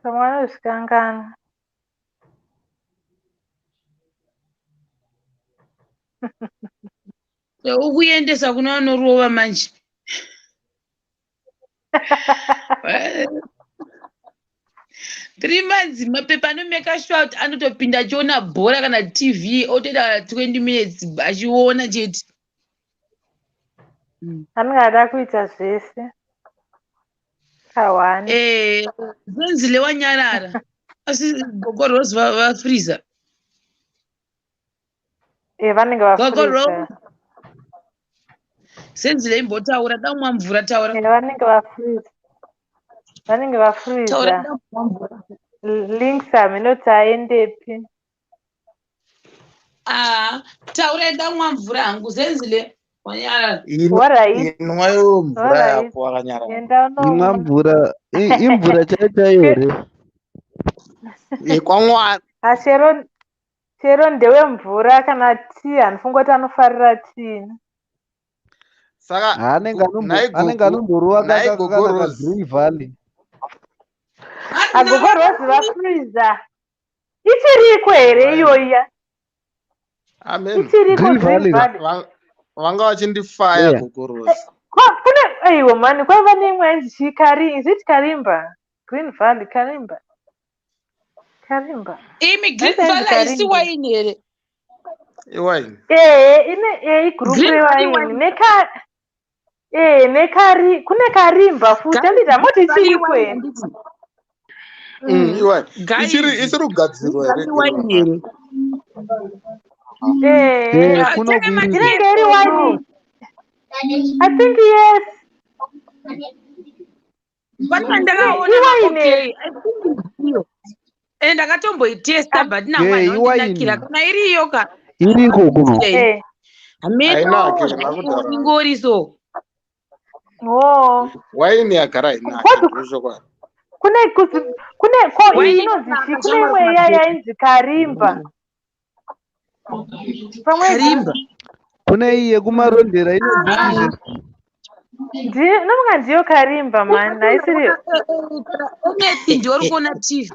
Pamwe vanozvikanganwa. Ukuendesa kuna vanorova manje. 3 months mapepa anomeka sure kuti anotopinda achiona bhora kana TV, otoita 20 minutes achiona chete. Anenge ada kuita zvese kahwani. Zenzile wanyarara, asi Gogo Rose vafriza. Vanenge Gogo vafriza. Rose, Zenzile, imbotaura, damwa mvura, taura. Vanenge vafriza, vanenge Taura. vafriza. Damwa mvura. Links haminoti aendepi. Ah, taura, damwa mvura hangu. Zenzile wanyarara. Alright. Inwayo mvura Alright. yako wakanyarara. Enda Imwa unomwa. mvura. Imvura chaiyo chaiyo here? Yekwamwari. Ah, chero chero ndewemvura kana tii, handifungi kuti anofarira tii. Saka Anenge nhai anenge Gogo, anomborova nhai kana Gogo kana Rose. kaGreen Valley. Agogo Rose vafriza, ichiriko here iyoiya? Amen. Ichiriko? Green Green Valley. Valley. Vanga vachindifaya. Gogo Rose. Kune aiwa mani, kwaiva neimwe yainzi chii, kari, is it Karimba? Green Valley, Karimba, Karimba. Imi, Green Yainzi Valley haisi Karimba. waini here? Iwaini. Ehe, ine igroup Green Valley rewaini wine. neka nekari, kune Karimba futi, handiti? Hamoti ichiriko here? Iwaini. Guys, Ichiri kugadzirwa here Green Valley Green wine here? Ehe. Kuno Tenge kuiriko. Inenge iri waini, I think, yes. Pane ndakaona. Iwaini. Okay, I think iyo ende ndakatomboitesta, but Yeah, namwana iwaini. kana iriyo ka. Iriko kuno. Hameno. Hainaki, zvakudhara. Ingori so. Oh. Waini yagara hainaki. Ndozvokwadi. Kune kune ko iyi Waini inonzi chii? inonaka, Kune imwe iya yainzi Karimba pamwe. Karimba. Kune iyi yekumarondera inonzi Nomunga ndiyo Karimba mani, haisiriyo? Anything ndiori kuona TV,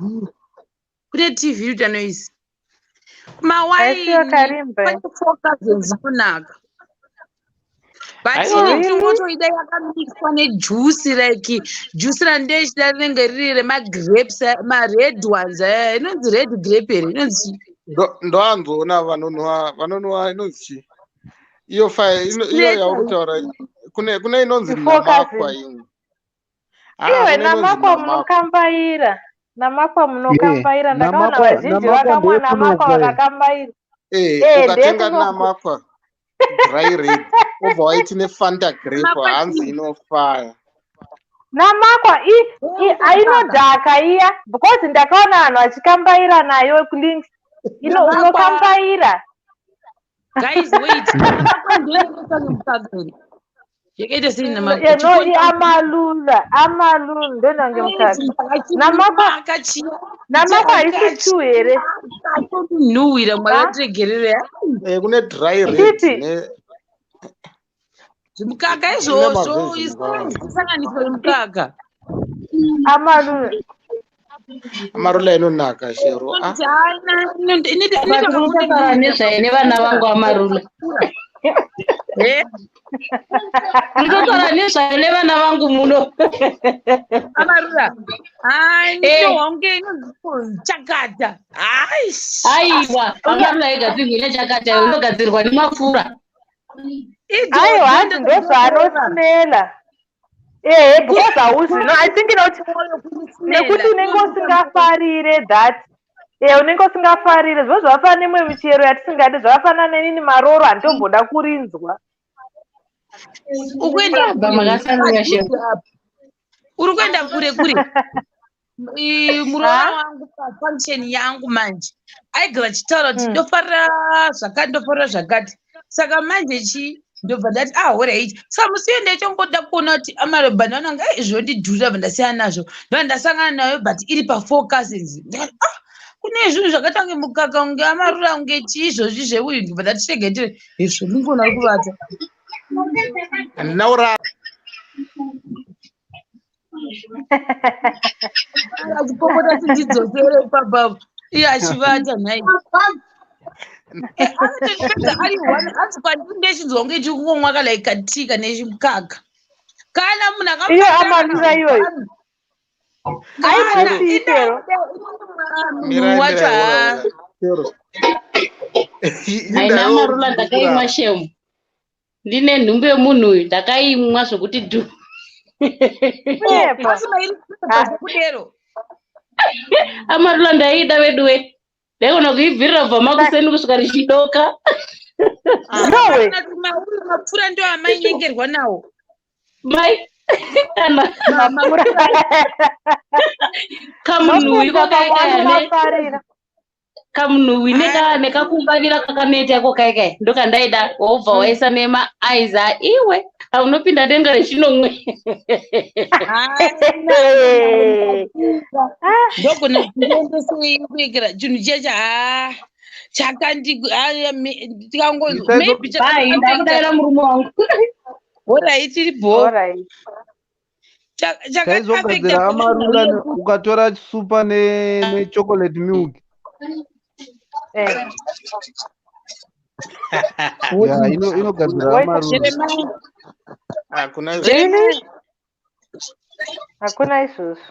kune TV iri noise kumawaini. Haisiyo Karimba. Pane Four dzinonaka, but Aiwa. ini Really? tingotoida yakamixwa nejuice, like juice randechida rinenge riri remagrapes, mared ones aya, inonzi red grape here, inonzi Ndoanzoona vanonwa inonzi chii iyo fire iyo yauri kutaura. Kune inonzi Four Namakwa Cousins. imwe. Ah, Iwe kune inonzi Namakwa Namakwa. munokambaira. Namakwa munokambaira. Ndakaona Namakwa vazhinji Namakwa vakamwa namakwa ndeyekunokwe. vakakambaira. Eh, Eh, ukatenga ndeyekunokwe. Namakwa dry red obva waiti nefanta grape, Namakwa hanzi chii? inofaya. Namakwa inodhaka iya, because ndakaona vanhu vachikambaira nayo kulinks ino. Namakwa. Unokambaira. Guys, wait, Namakwa ndoinoita nemukaka here? Yakaita sei Namakwa? Yeah, no, iamalula, amalula ndonange mukaka. Namakwa. Namakwa haisi two here? Nhuhwira, Mwari Ha? vatiregerere. Eh, kune dry red Chipi? ne Zvimukaka ine izvozvo maversion akawanda. isanganiswa nemukaka. Amalula. Amarula inonaka, Shero, ah. Patinotaura nezvaye nevana vangu amarula. Ndinotaura nezvayo nevana vangu muno. Amarura Eh. inohwange chakata. Aiwa, amarula haigadzirwi nechakata, inogadzirwa nemafura. Aiwa, hanzi ndozvaanosmela. Ehe, because hauzi, no, I think inoti nekuti unenge usingafarire that, unenge usingafarire zvo. Zvakafanana nemimwe michero yatisingadi, zvakafanana nenini maroro handitomboda kurinzwa. Ukuenda Baba makasanira, Shero. Uri kuenda kure kure. Muroora wangu pafunction yangu manje aigara achitaura kuti ndofarira zvakati, ndofarira zvakati. Saka manje chi ndobva ndati, ah, alright. Saka musi uyo ndaichongoda kuona kuti amarobhani vananga zvondidhurira, bva ndasiyana nazvo. Ndobva ndasangana nayo, but iri paFour Cousins. Ndikati, ah, kune zvinhu zvakaita kunge mukaka, kunge amarura, kunge chii izvozvi zveuyu. Ndobva ndati chegetere izvo, ndingona uri kuvata. Handina kurara. Achipopota kuti ndidzosere ipapapo, iye achivata. Nhai, anotondipedza ari one. Anzi kwandiri ndechinzwa kunge chiri kungomwa ka like katii kane chimukaka, kana munhu Iyo amarura iyoyo haimwesii, Shero? Munhu wacho haa. Shero. Haina amarula, ndakaimwa shemu. Ndine nhumbu yemunhu uyu, ndakaimwa zvokuti dhu. Kunyepa. Asi mairi kudero. Amarula ndaida veduwe. Ndaigona kuibvirira kubva makuseni kusvika richidoka. Yowe. Mapfura ndo amainyengerwa nawo. Mai kana Mapfura. kamunhuwi kwakaikaya ne Vanofarira. Kamunhuwi nekakumbanira kakanoita iko kaikai ndokandaida. Wobva waisa nemaaiza iwe, unopinda denga rechinomwe. Ndogona kuendesei kuekera chinhu chiya cha chakandi tikango maybe. Bai, ndakudavira murume wangu. Alright, iri bho. Alright. Taizogadzira amarula ukatora super nechocolate milk. Ya, inogadzira amarula. Hakuna. Really? Hakuna izvozvo.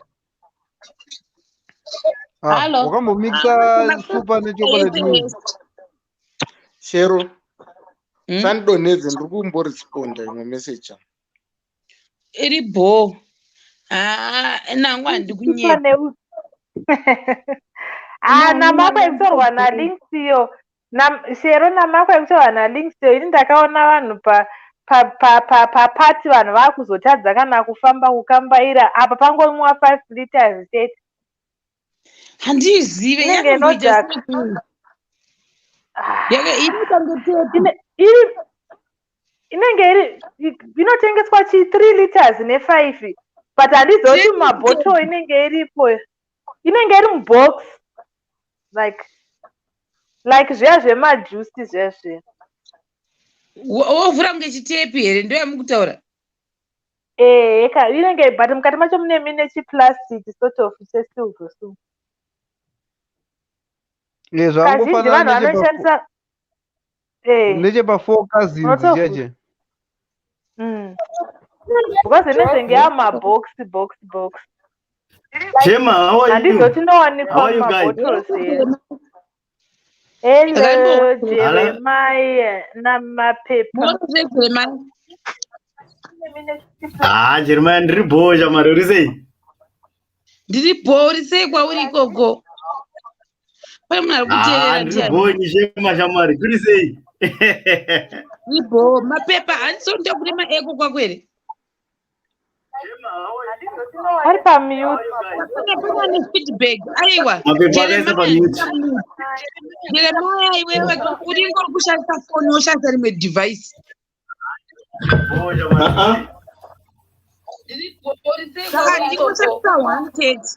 Ah, Hello. wakambomixa super nechocolate milk? Shero, sandidonhedze, ndiri kumboresponda imwe message. Iri bho. Ah, nangu handi kunyepa. Ah, namakwa ekutorwa nalinksiyo. Shero, namakwa ekutorwa nalinksiyo, ini ndakaona vanhu papati, vanhu vaakuzotadza kana kufamba, kukambaira apa pangomwiwa 5 liters chete. Handizive. Inenge yakamboita inodhaka. sei? Inoita ngetepi? Inenge iri inotengeswa chi 3 liters ne5, but handizoti mumabhotoro inenge iripo, inenge iri mubox like zviya zvemajusi zviya zviya. Wovhura kunge chitepi here? Ndo yamukutaura? Ehe, inenge, but mukati macho mune mine chiplastic sort of chesilver so. Eh, Kazhinji zvangofanana vanhu vanoshandisa nechepaFour Cousins. Unotovhura. Cheche. Because inezenge yamabox box box. Gemma, how are you? Handizoti inowanikwa How are you guys? mumabhottles here. Hello. Hello. Jeremiah namapepa. Munozive, Jeremiah? Ah, Jeremiah, ndiri bhozha mari, uri sei? Ndiri bho, uri sei kwauri ikoko? Pane munhu ari kuteerera. Ah, ndiri Ndiani? bho ini, Shema shamwari, kuri sei? Ndiri bho. Mapepa handiso ndokune maeko kwako here? Ari pamute. Pane feedback. Aiwa. Mapepa akaisa pamute. Jeremiah, iwewe uringo uri kushandisa foni, woshandisa rimwe device. Bho shamwari. Saka ndingoshandisa one chete.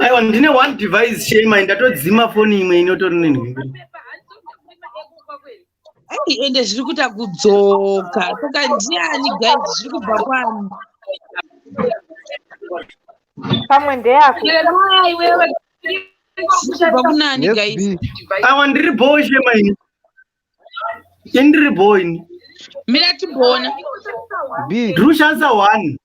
Aiwa, ndine one device, Shema, ndatodzima foni imwe inotori nenhingiri. Ai, ende zviri kuita kudzoka. Saka ndiani, guys? Zviri kubva kwani? Pamwe ndeyako. Jeremiah, iwewe, zviri kubva kunani, Yes, guys? B. Aiwa, ndiri bho, Shema, ini. Ini ndiri bho ini. Mira timboona. B. Ndiri kushandisa one.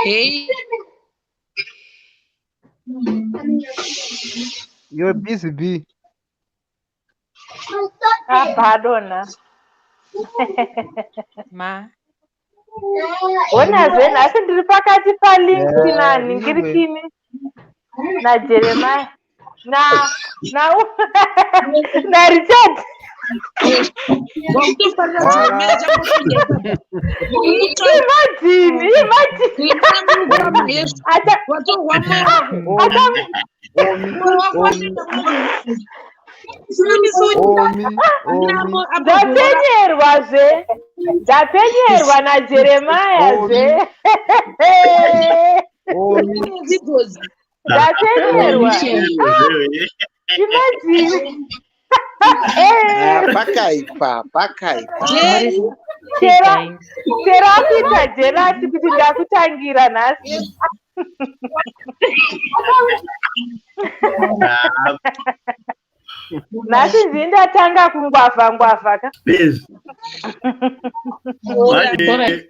Hei. You're busy, B. Abva adonha. Ma. Honazve nhasi ndiri pakati paLinks Yeah, naNhingirikini naJeremiah na na naRichard. Wakutofarira Jeremiah changopinda. Imagine, imagine. Acha Watorwa moyo. acha. Omi, Omi, Omi, Omi. Ndapenyerwa zve, ndapenyerwa naJeremiah zve. Omi. Ndapenyerwa, imagine. Ah, pakaipa, pakaipa. Chera chera akuita jealous kuti ndakutangira nhasi. Ah, Nhasi ndini ndatanga kungwavha ngwavha ka. Please. Manje.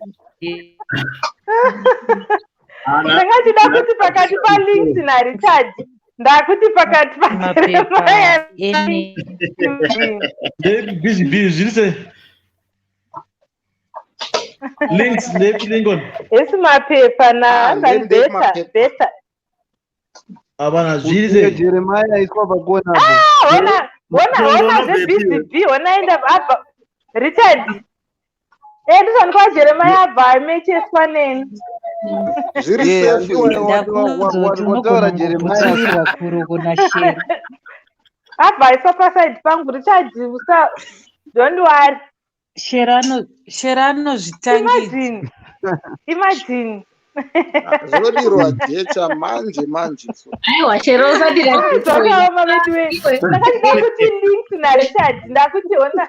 Ndanga ndida kuti pakati paLinks naRichard, ndakuti pakati paJeremiah. Ene. Busy B, zviri sei? Links ndepi, Lincoln? Esi mapepa Ah, naanzani. ndende Beta mapepa. beta. Havana, zviri Uye sei? Jeremiah aiswa pakona apo. Ah, hona hona. Mutondo Hona unobvepi zveBusy iwe? B, hona enda abva Richard e ndizvanikwa Jeremiah abva amecheswa neni. Zviri Yeah, safe ndiwo izvi. Ndakuudza kuti wataura unogona Jeremiah. kungobvutsurirwa kuro kuna Shero. Abva aiswa pasaidi pangu. Richard, usa, don't worry. Shero ano Shero anozvitangidza. Imagine, imagine. Ah, zvinodirwa jecha manje manje so. Aiwa, Shero, usadira Ah, jecha uyu. zvakaoma vedu. Ndakachida kuti Links naRichard, ndakuti ona.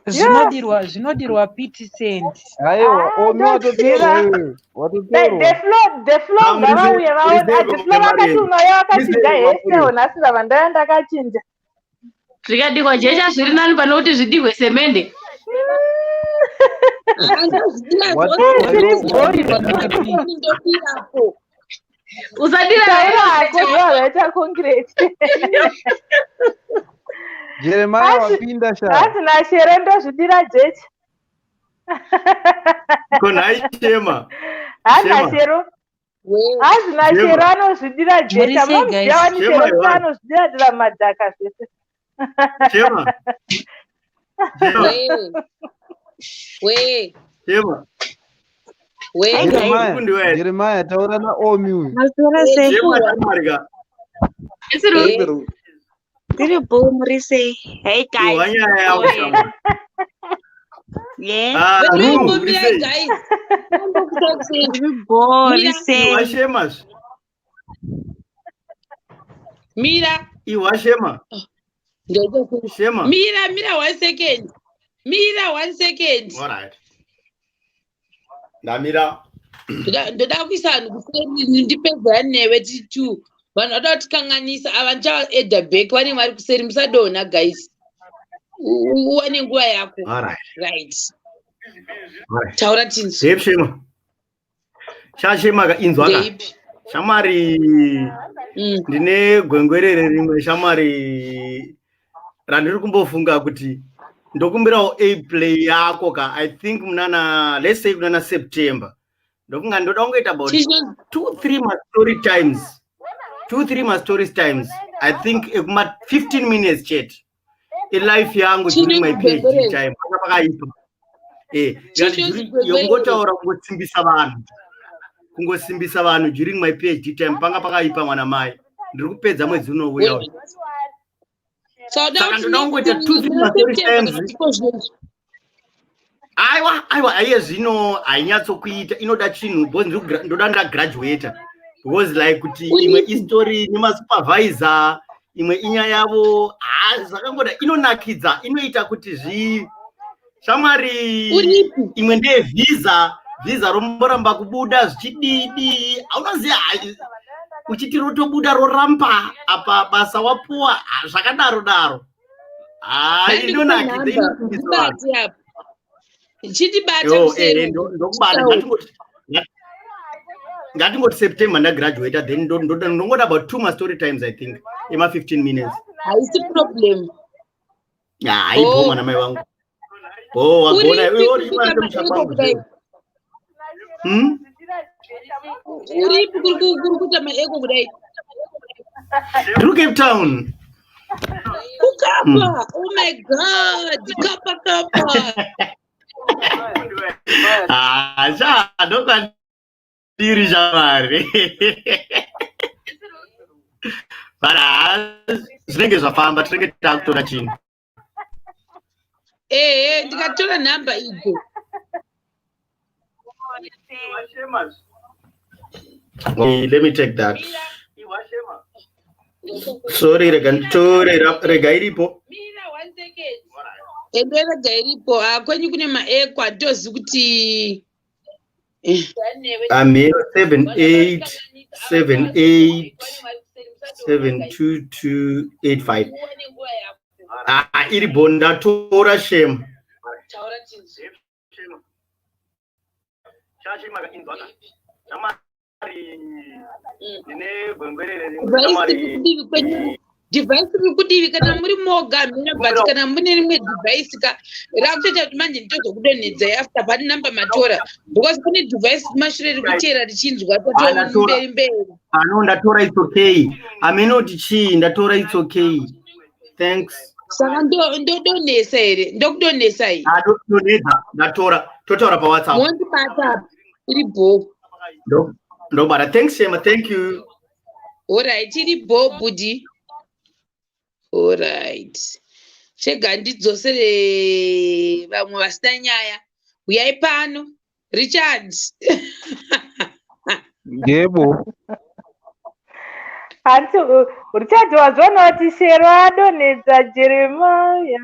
Zvinodirwa piti send. Aiwa, Ah, Omi, watotorwa ndoziva. iwewe. The Watotorwa. flow, the flow. Ah, muri sei? Ngavauye Muri vaone. sei The flow vakati kwemari? unouya Muri wakachinja sei hairstyle. kwamuri? Nhasi ndava ndaya ndakachinja. Zvikadikwa jecha zviri nani pane kuti zvidirwe semende. Andozvidira. Zviri Zvose ndodirapo. Usadira. Taura hako, zuva zvaita concrete. Jeremiah Asi- wapinda sha. Hanzi naShere ndozvidira jecha. Ko nhai Shema? Hanzi Shema. naShero, hanzi naShero Shema. anozvidira Muri jecha. sei, Munomuziva guys? wani Shema Shero kuti iwani. anozvidira dira madhaka zvese. Shema. Shema. We we. Shema. We. Hi guys. Jeremiah, Kundiwa. Jeremiah, taura naOmi uyu. Maswera sei? Shema shamwari ka. Isiri. Zviri Ndiri bho, muri sei? Hey guys. Iwa nyaya yako shamwari. Yeah. Ah, Vedu Ru, uri imbomirai, sei? guys. Ndiri bho, uri Mira. Iwa sei? Shema. Zve. Mira. Iwa Shema. Shema. Mira, mira one second. Mira one second. All right. Ndamira. Ndoda kuisa vanhu kuseri, ndipedzera newe tiri two. Vanhu vada kutikanganisa ava, ndichavaedha back. Vanenge vari kuseri, musadonha, guys. Uwane nguva yako. All right. Right. All right. Taura tinzwi. Ndeipi, Shema? Shashema ka, inzwa ka. Ndeipi? Shamwari, ndine gwengwerere rimwe, shamwari, randiri kumbofunga kuti Ndokumbirawo a play yako ka. I think munana, let's say kunana September. Ndokunga ndoda kungoita about 2 3 ma story times. 2 3 ma stories times. I think ekuma 15 minutes chete. Ilife yangu during my PhD time. Paka pakaipa. Chinonzi gwegwere. Yongotaura kungosimbisa vanhu. Kungosimbisa vanhu during my PhD time panga pakaipa mwana mai. Ndiri kupedza mwedzi unouya uyu. Saka Saka ndoda kungoita 2 3 ma story times. Aiwa, aiwa, aiye zvino hainyatsokuita, inoda chinhu because ndoda ndagraduata because like kuti imwe istory nemasupervisor, imwe inyaya yavo, ha, zvakangoda inonakidza, inoita kuti zvi shamwari. Uripi? Imwe ndeyevhisa, vhisa romboramba kubuda zvichididi, aunoziva, uchiti rotobuda roramba, apa basa wapuwa, ha, zvakadaro daro. Ha, inonakidza, inosimbisa vanhu. Ndibate apa, chindibata. Yo, Kuseri. Ndokubata. Ngatingoti September ndagraduata, then ndongoda about two ma-story times, I think ema-15 minutes. Haisi problem. Hayi, Oh. bo mwana mai vangu, bo wagona. Uripi? Iwe uri Kupika imwana musha maeko kwangu kudai. zve. Hmm? Uripi kuri kuita maeko kudai? Ndiri Cape Town. Kukapa? Oh my God, kapa kapa. Ah, sha, ndokwandiri shamwari, but zvinenge zvafamba, tinenge takutora chinhu. Ehe, ndikatora nhamba idzo. Let me take that. Sorry, rega nditore, rega iripo. Ende rega iripo. Ah, kwenyu kune maeko, hatozi kuti Amhero 787872285. Ah, iripo, ndatora shem. Device iri kudivi kwenyu, device iri kudivi kana muri moga mhino, but kana mune rimwe device ka rakutoita kuti manje nditozokudonhedzai after pane namba matora, because kune device kumashure riri kuteera richinzwa. Ah, ndatora. Mberi mberi. Ano, ndatora, it's okay. Amenoti chii, ndatora, it's okay, thanks. Saka ndodonhesa here? Ndokudonhesai. Ah, ndodonhedza, ndatora, totaura paWhatsApp. Mondibata apa, iri bho. Ndobata, thanks Shema, thank you. Alright, iri bho bhudhi. Alright, chega ndidzosere vamwe vasina nyaya. Uyai pano, Richard. Yebo. Hanti Richard, wazviona kuti Shero adonhedza Jeremaya?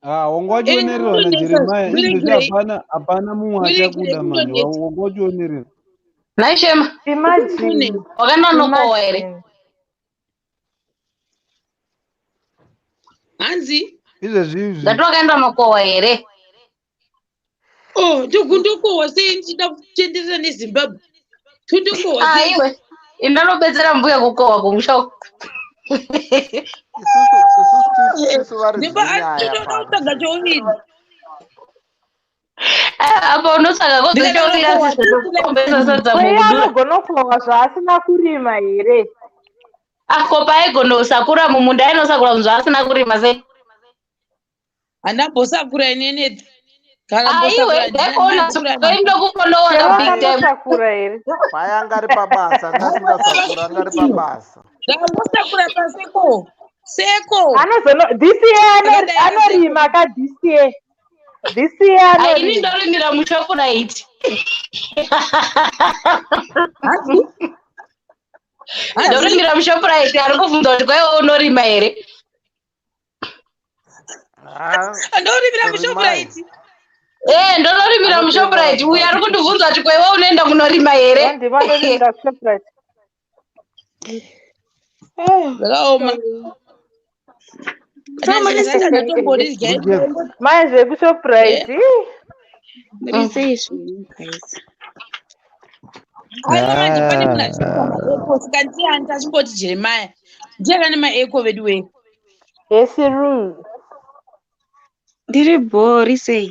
Ah, wanga wachionererwa naJeremaya izvezvi, hapana, hapana mumwe Muregere achakuda manje. kudonhedza. Wanga wachionererwa. Nhai Shema, Imagine. wakanonokowa here? Imagine. Hanzi? Izvezvi izvi. Ndati wakaenda nokowa here? Oh, ndokundokohwa sei ndichida kutenderera neZimbabwe? Tondokohwa Ah, sei? iwe indanobetsera mbuya kukohwa kumusha uko. Isusu varidzi venyaya Ndoda pano. kutsvaga chouviri. Ah, apa unotsvaga kozochouvira Ndikada sizokukombesa sadza Kweye mugudura. anogona kukohwa zvaasina kurima here? Ako paaigonosakura mumunda, ainosakura munhu zvaasina kurima sei? Handambosakura inene kana Ah, iwe mbosakura. ndaikuona ndokufollowa Shero big time. akanosakura here? Mai anga ari pabasa, anga asingasakura, anga ari pabasa. Ndambosakura paseko seko. Anozono this year Akadai anorima ka this year. This year Ah, ini anorima. ndorimira muShoprite. Hanzi? Hanzi? Ndorimira muShoprite, ari kubvunza kuti kwaiwe unorima here? Ah, Ndorimira rimai. muShoprite. Eh, ndonorimira Anotenga muShoprite. Uyu ari mabasa. kundibvunza kuti kwaiwe unoenda kunorima here? Ndima anorimira kuShoprite. Zvakaoma. Muri sei? Ndatombori Mai zvekuShoprite. Muri sei zvenyu guys? Aiwa, manje pane munhu Ah. achiita maeko, saka ndiani tachimboti Jeremaya ndiye akane maeko vedu wee. Yes, ru. Ndiri bhori sei?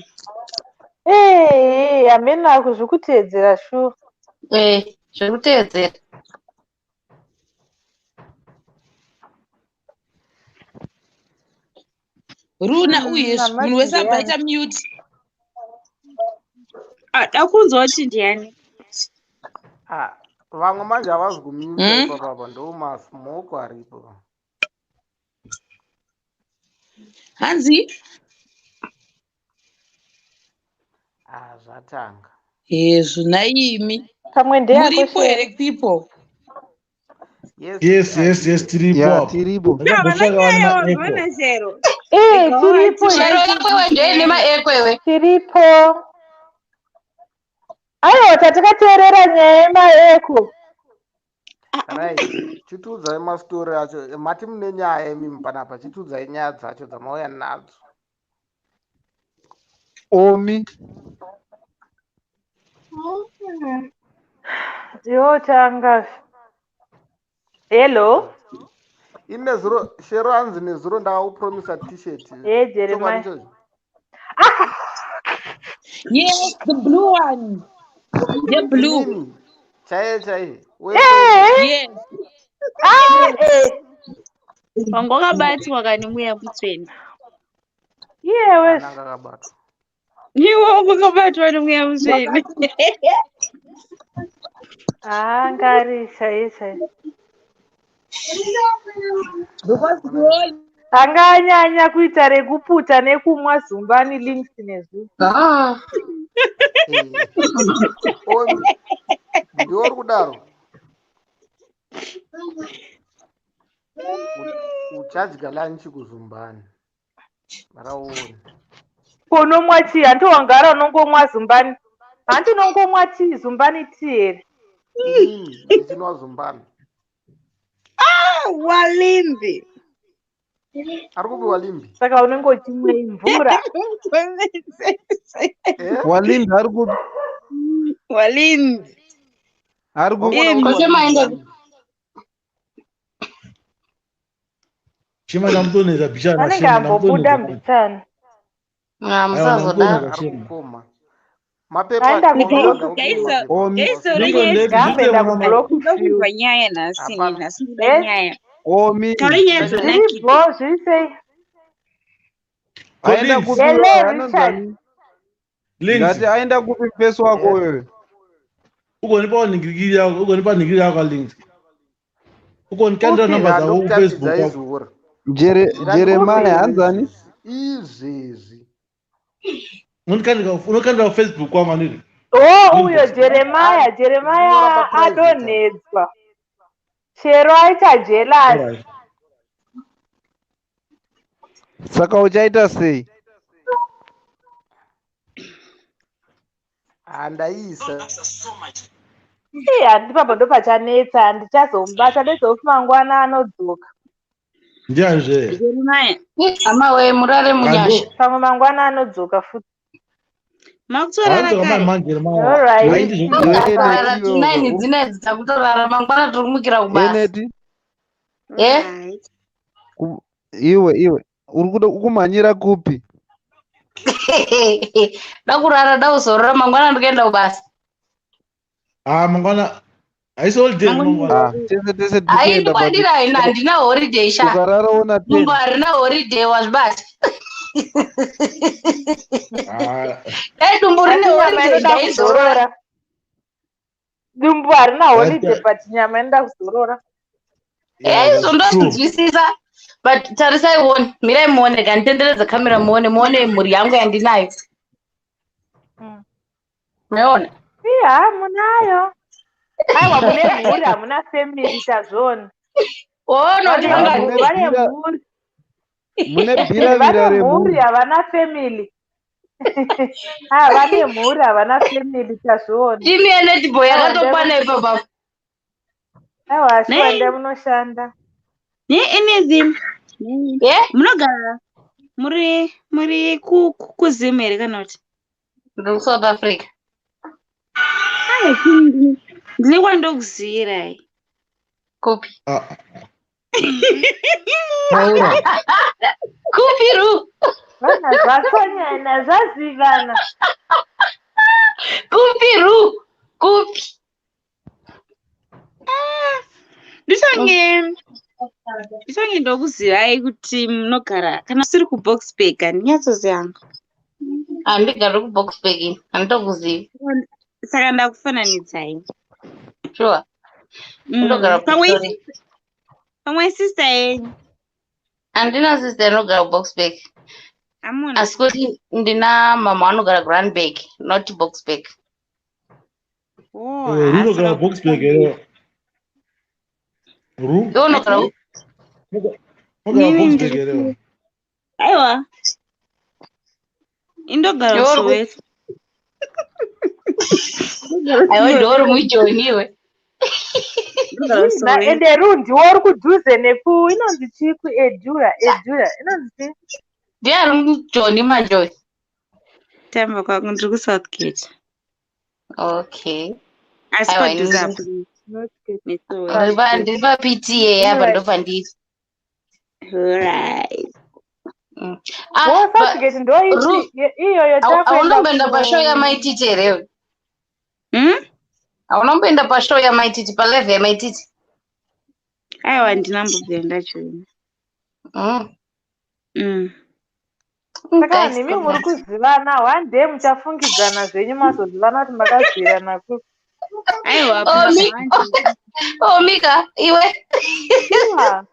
Ee, hameno ako zvikuteedzera shuwa. Eh, zvekuteedzera. Runa uyezve munhu wese abva aita mute. Ah, dakunzwa kuti ndiani? Ah, vamwe manje havazi kumute ipapapa, ndo masmoko aripo. Hanzi? Ah, zvatanga. Hezvo nhaimi. Pamwe ndeyako Muripo Shero. here people? Yes, Yes, yes, yes, tiripo Ya, apo. tiripo. Havana Ndakambotsvaka nyaya vane maeko. wazwana Shero. Ee, Rega tiripo wati. Shero isusu. yako iwe ndoine maeko iwe. Tiripo. Aiwa, tatakateerera nyaya yemaeko. Right, chitiudzai mastori acho. Mati mune nyaya imimi panapa, chitiudzai nyaya dzacho dzamauya nadzo. Omi. Yo tanga. Hello. Ini nezuro, Shero hanzi nezuro ndakakupromisa t-shirt. Hey Chokwadi Jeremiah. ichocho? Yes, the blue one. The blue. Inini chaiye chaiye wese. Eh. Yes. Ah, eh. Wanga wakabatwa kani mweya mutsvene. Iyewe. Haana kakabatwa. Iwe wanga wakabatwa nemweya mutsvene. Ah, ngari chaiye chaiye. Because we all Anga anyanya kuita rekuputa nekumwa zumbani links nezvo. Ah. Eh. Omi, ndiwe uri kudaro. Uchadya lunch kuzumbani. Maraoni. Unomwa tii, hanti wangara unongomwa zumbani. Hanti unongomwa tii, zumbani tii here? Inini ndichinwa zumbani. Ah, Walimbi. Ari kupi Walimbi? Saka unenge uchimwa mvura. Eh? Walimbi ari kupi? Walimbi. Ari kupi? Wakuona Imbi. kuti Kose Walimbi maenda walimbi. Shema ndamutonhedza bhichana, Anenge Shema ambobuda ndamutonhedza. mbichana. Ah, Aiwa, musazodaro. ndamutonhedza Ari Shema. kukoma. Mapepa Aenda unoona kublock ndakupiwa Guys, mapepa. Omi. guys, Wasi- uri Lincoln nyaya Lake, Ngaamboenda zvite mwana kublock Ndoda field. kunzwa nyaya nhasi ini, Hapana. nhasi ndoda Eh? nyaya. Omi. Taura nyaya Zviri dzonakidza. bho, zviri sei? Ko Aenda Links, kupi Hello, wewe? Richard. Anonzani? Links, Ndati aenda kupi mfesi wako Eh? wewe? ugonipa nhingirikiri yako, ugonipa nhingirikiri yako Links. Ugonikandira Upi? namba dzako kuFacebook Ndokutambidza kwako. izuro. Jeremiah Upi? hanzani? Izvezvi. Izvezvi. Unokandira kuFacebook kwangu aniri. Oh, uyo Inbox. Jeremiah, Ndinyora Jeremiah paprivate apa. adonhedzwa. Shero aita jealous. Alright. Saka uchaita sei? Handaisa. Ii, handipapo ndopachanetsa, handichazomubata ndezofi mangwana anodzoka. Ndiani zve? Jeremiah, Hama we murare munyasha. Ando Pamwe mangwana anodzoka futi. makutorara haadzoka kare. manje manje Jeremiah. Alright. Haiti Iwe zvekudaro. Kurara Eneti iwewe. tinaini dzinedzi dzakutorara mangwana tiri kumukira kubasa. Eneti. Eh? Right. Iwe iwe. Uri kuda kumhanyira kupi? Da kurara da kuzorora mangwana ndikuenda kubasa. Ah, mangwana haisi holiday Mangwana mangwana. Ah, tese tese tiri Hai kuenda but ndikwandira haina handina holiday sha. ukarara una Dumbu 10. harina holiday wazvibata. Ah, Dai dumbu Asi rine nyama holiday inoda ndaizorora. kuzorora. Dumbu harina holiday that, but nyama inoda kuzorora. yeah, Eh, that's izvo true. ndozvinzwisisa. But tarisai uone, mirai muone ka nditenderedze kamera muone, muone mhuri yangu yandinayo. Meona? Iya, munayo. Aiwa, mune mhuri, hamuna family tazviona. Ona kuti Vane Ah, vangani. mune vane bhira mhuri. mune bhiravira Vane mhuri, remhuri. havana family. Ah, vane mhuri, havana family tazviona. Timu yenetball Aiwa, yakatokwana ipapapo. Aiwa, shuwa Nei, ndai munoshanda. ne anything. Eh? Munogara muri kuZim here kana kuti? Ndiri kuSouth Africa. Ai, ndine kwandokuzivirai. Kupi? Ah, taura. Kupi ru? Vana zvakonyana zvazivana. Kupi Ru? Kupi? Ndichange ndichange ndokuzivai kuti munogara kana usiri kuBoxburg handinyatsoziva hangu. Handigari kuBoxburg ini, handitokuzivi. Saka ndakufananidzai. Sure. Ndogara Pamwe kuPretoria. pamwe sister yenyu. Handina sister inogara kuBoxburg. Amuna. Asi kuti ndina mama vanogara kuRandburg, not Boxburg. Oh, Eh, ha, Rinogara saka Boxburg here? Ru? Iwe unogara ati Unogara nini Boxburg ndiri here? aiwa indogara Iwe uri ku- kuSoweto. Ndogara Aiwa kuSoweto. ndiwe uri mujoni iwe. Ndogara Na kuSoweto. ende Ru ndiwo uri kudhuze neku inonzi chii kuEdura Edura inonzi chii? Ndiye ari mujoni manje uyu. Tamba kwangu ndiri kuSouthgate. Okay. Asi Aiwa padhuze ini apo Northgate. neSoweto. Southgate. ndiri paPTA apa Anyway, ndopandiri. Alright. Ah, wo but Southgate ndo Ru, ipi iyoyo takuenda hauna kumboenda ku pashow yaMaititi here iwe? Hauna kumboenda pashow yaMaititi, palive yaMaititi? Aiwa handina mbobvira ndajoina. Saka Guys, vanhu imi muri congrats. kuzivana one day muchafungidzana zvenyu mazozivana kuti makazvirana kupi. Aiwa Oh, papa Mi manje. oh, Mika, iwe. Shuwa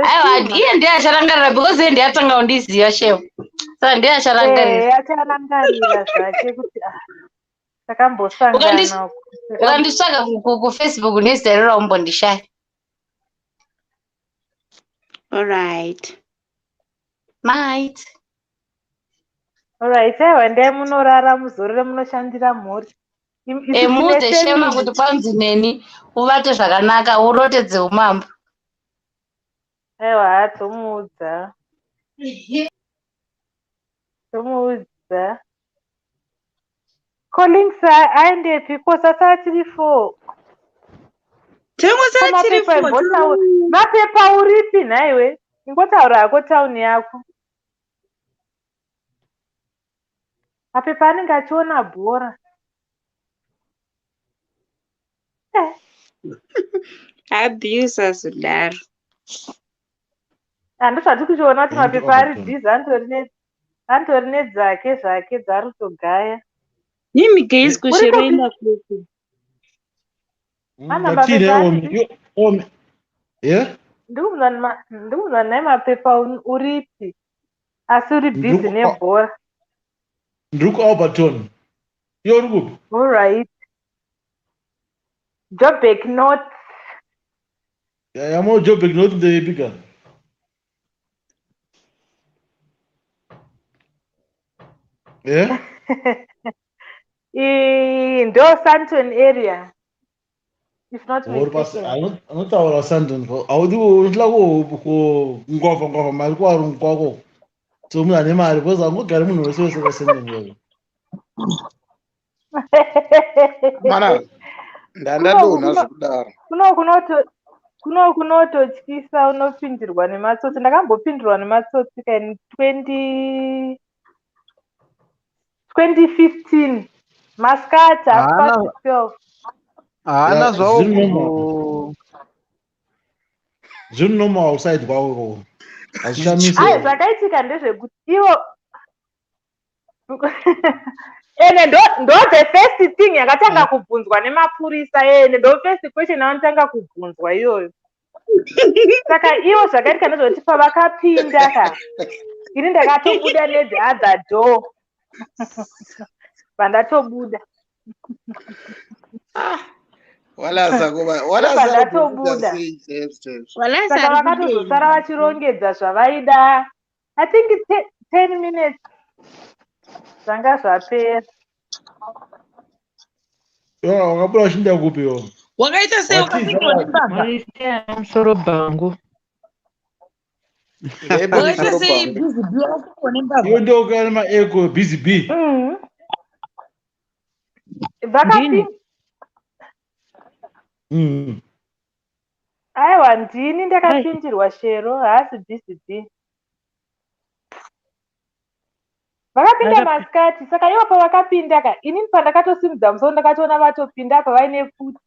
Aiwa, zveshuma. iye ndiye acharangarira because iye ndiye atanga kundiziva shem. Saka ndiye acharangarira. Eh, acharangarira zvake kuti ah, takambosangana uku. Ukanditsvaga kuFacebook nezita iroro haumbondishayi. Alright. Might. Alright, aiwa ndai munorara muzorore munoshandira mhuri. Isu tine Muudze Shema family. kuti kwanzi neni uvate zvakanaka urote dzeumambo. Aiwa tomuudza. Tomuudza. Collins aendepi ko sasa tiri four. Ko Tongosara tiri mapepa four. imbotaura. Mapepa uripi nhaiwe? Ingotaura hako tauni yako. Mapepa anenge achiona bhora. Eh, Abuse azodaro. handisati kuchiona kuti End mapepa ari Overton. busy antori nedzake zvake dzaari kutogaya. Nimi guys Uri kushero kupi? enda kupi? Mana Ndatine mapepa omi. ari Yo, omi. Yeah? ndikubvunza nhai mapepa uripi asi uri Ndiri busy ku nebhora. ndiri kuAlberton. Iwe uri kupi? Alright. Joburg North. Yamo Joburg North ndeipi kana? Yeah? Ndo Sandton area if not Uri pasi mistaken. anotaura Sandton. Haudi unoda ku ngova ngova mari kwarungu kwako. So munhu ane mari because angogari munhu wese wese kwaSandton ikoko. Mana ndandadonha zvekudaro. Kuno kunoto kuno kunototyisa unopindirwa nematsotsi. Ndakambopindirwa nematsotsi kaini 20 2015 masikati half Haana past 12. haana Yeah, zvawo zviri normal. kuzo Zviri normal outside kwako ikoko. Hazvishamisi. Ai zvakaitika ndezvekuti ivo ende ndo the first thing yakatanga kubvunzwa nemapurisa ende ndo first question yavanotanga kubvunzwa iyoyo. Saka ivo zvakaitika ndezvekuti pavakapinda ka ini ndakatobuda nethe other door vandatobuda Walasa kuba walasa ndobva kubuda ndatobuda sei chaizvo chaizvo. Walasa saka ari vakatozosara kudenga. vachirongedza zvavaida I think 10 minutes zvanga zvapera. Yo, wakabuda uchinda kupi yo? Wakaita sei Watiza ukapindwa wati. nembavha? Marisea musoro bhangu. Ndeipi Wakaita musoro sei bhangu? busy bee wakapindwa nembavha? Iwe ndokuya nemaeko busy bee. Ndini. Vakapinda Aiwa ndini Ai, ndakapindirwa Shero haasi busy bee. Vakapinda masikati. Saka ivo pavakapinda ka, inini pandakatosimudza musoro ndakatoona vatopinda apa vaine pfuti.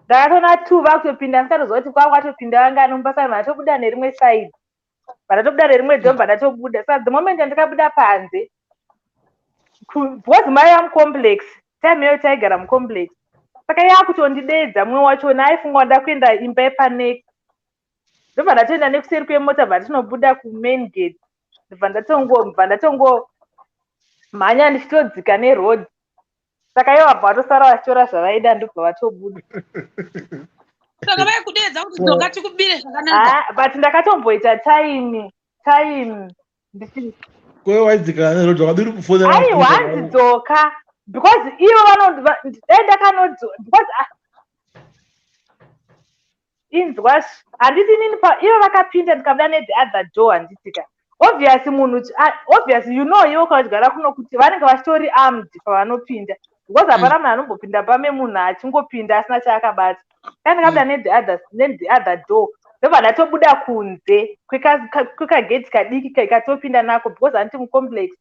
Ndakatoona two vakutopinda, ndikatoziva kuti kwava kwatopinda vangani mumba. Saka ndatobuda nerimwe side, vandatobuda nerimwe door, vandatobuda. Saka the moment yandikabuda panze, because maiva mucomplex, time iyoyo taigara mucomplex, saka yakutondidedza. Mumwe wachona aifunga nda kuenda imba yepanext. Ndobva ndatoenda nekuseri kwemota, bva ndinobuda kumain gate, ndobva ndatongo mhanya ndichitodzika neroad. Saka ivo vabva vatosara vachitora zvavaida, ndobva vatobuda. Saka vaikudedza kuti dzoka tikubire zvakanaka? Ah, but ndakatomboita time ndichi Kwe waidzikana neroad, wakadiri kufonera? Aiwa, hanzi dzoka because ivo dai ndakanodzo because, ah, inzwa, handiti inini ivo vakapinda, ndikabuda nethe other door, handitika? Obvious munhu obvious, you know, ivo ukagara kuno kuti vanenge vachitori armed pavanopinda, because hapana munhu anombopinda pame munhu achingopinda asina chaakabata. Dai ndikabuda nethe other door, ndobva ndatobuda kunze kwekageti kadiki katopinda nako, because handiti mucomplex.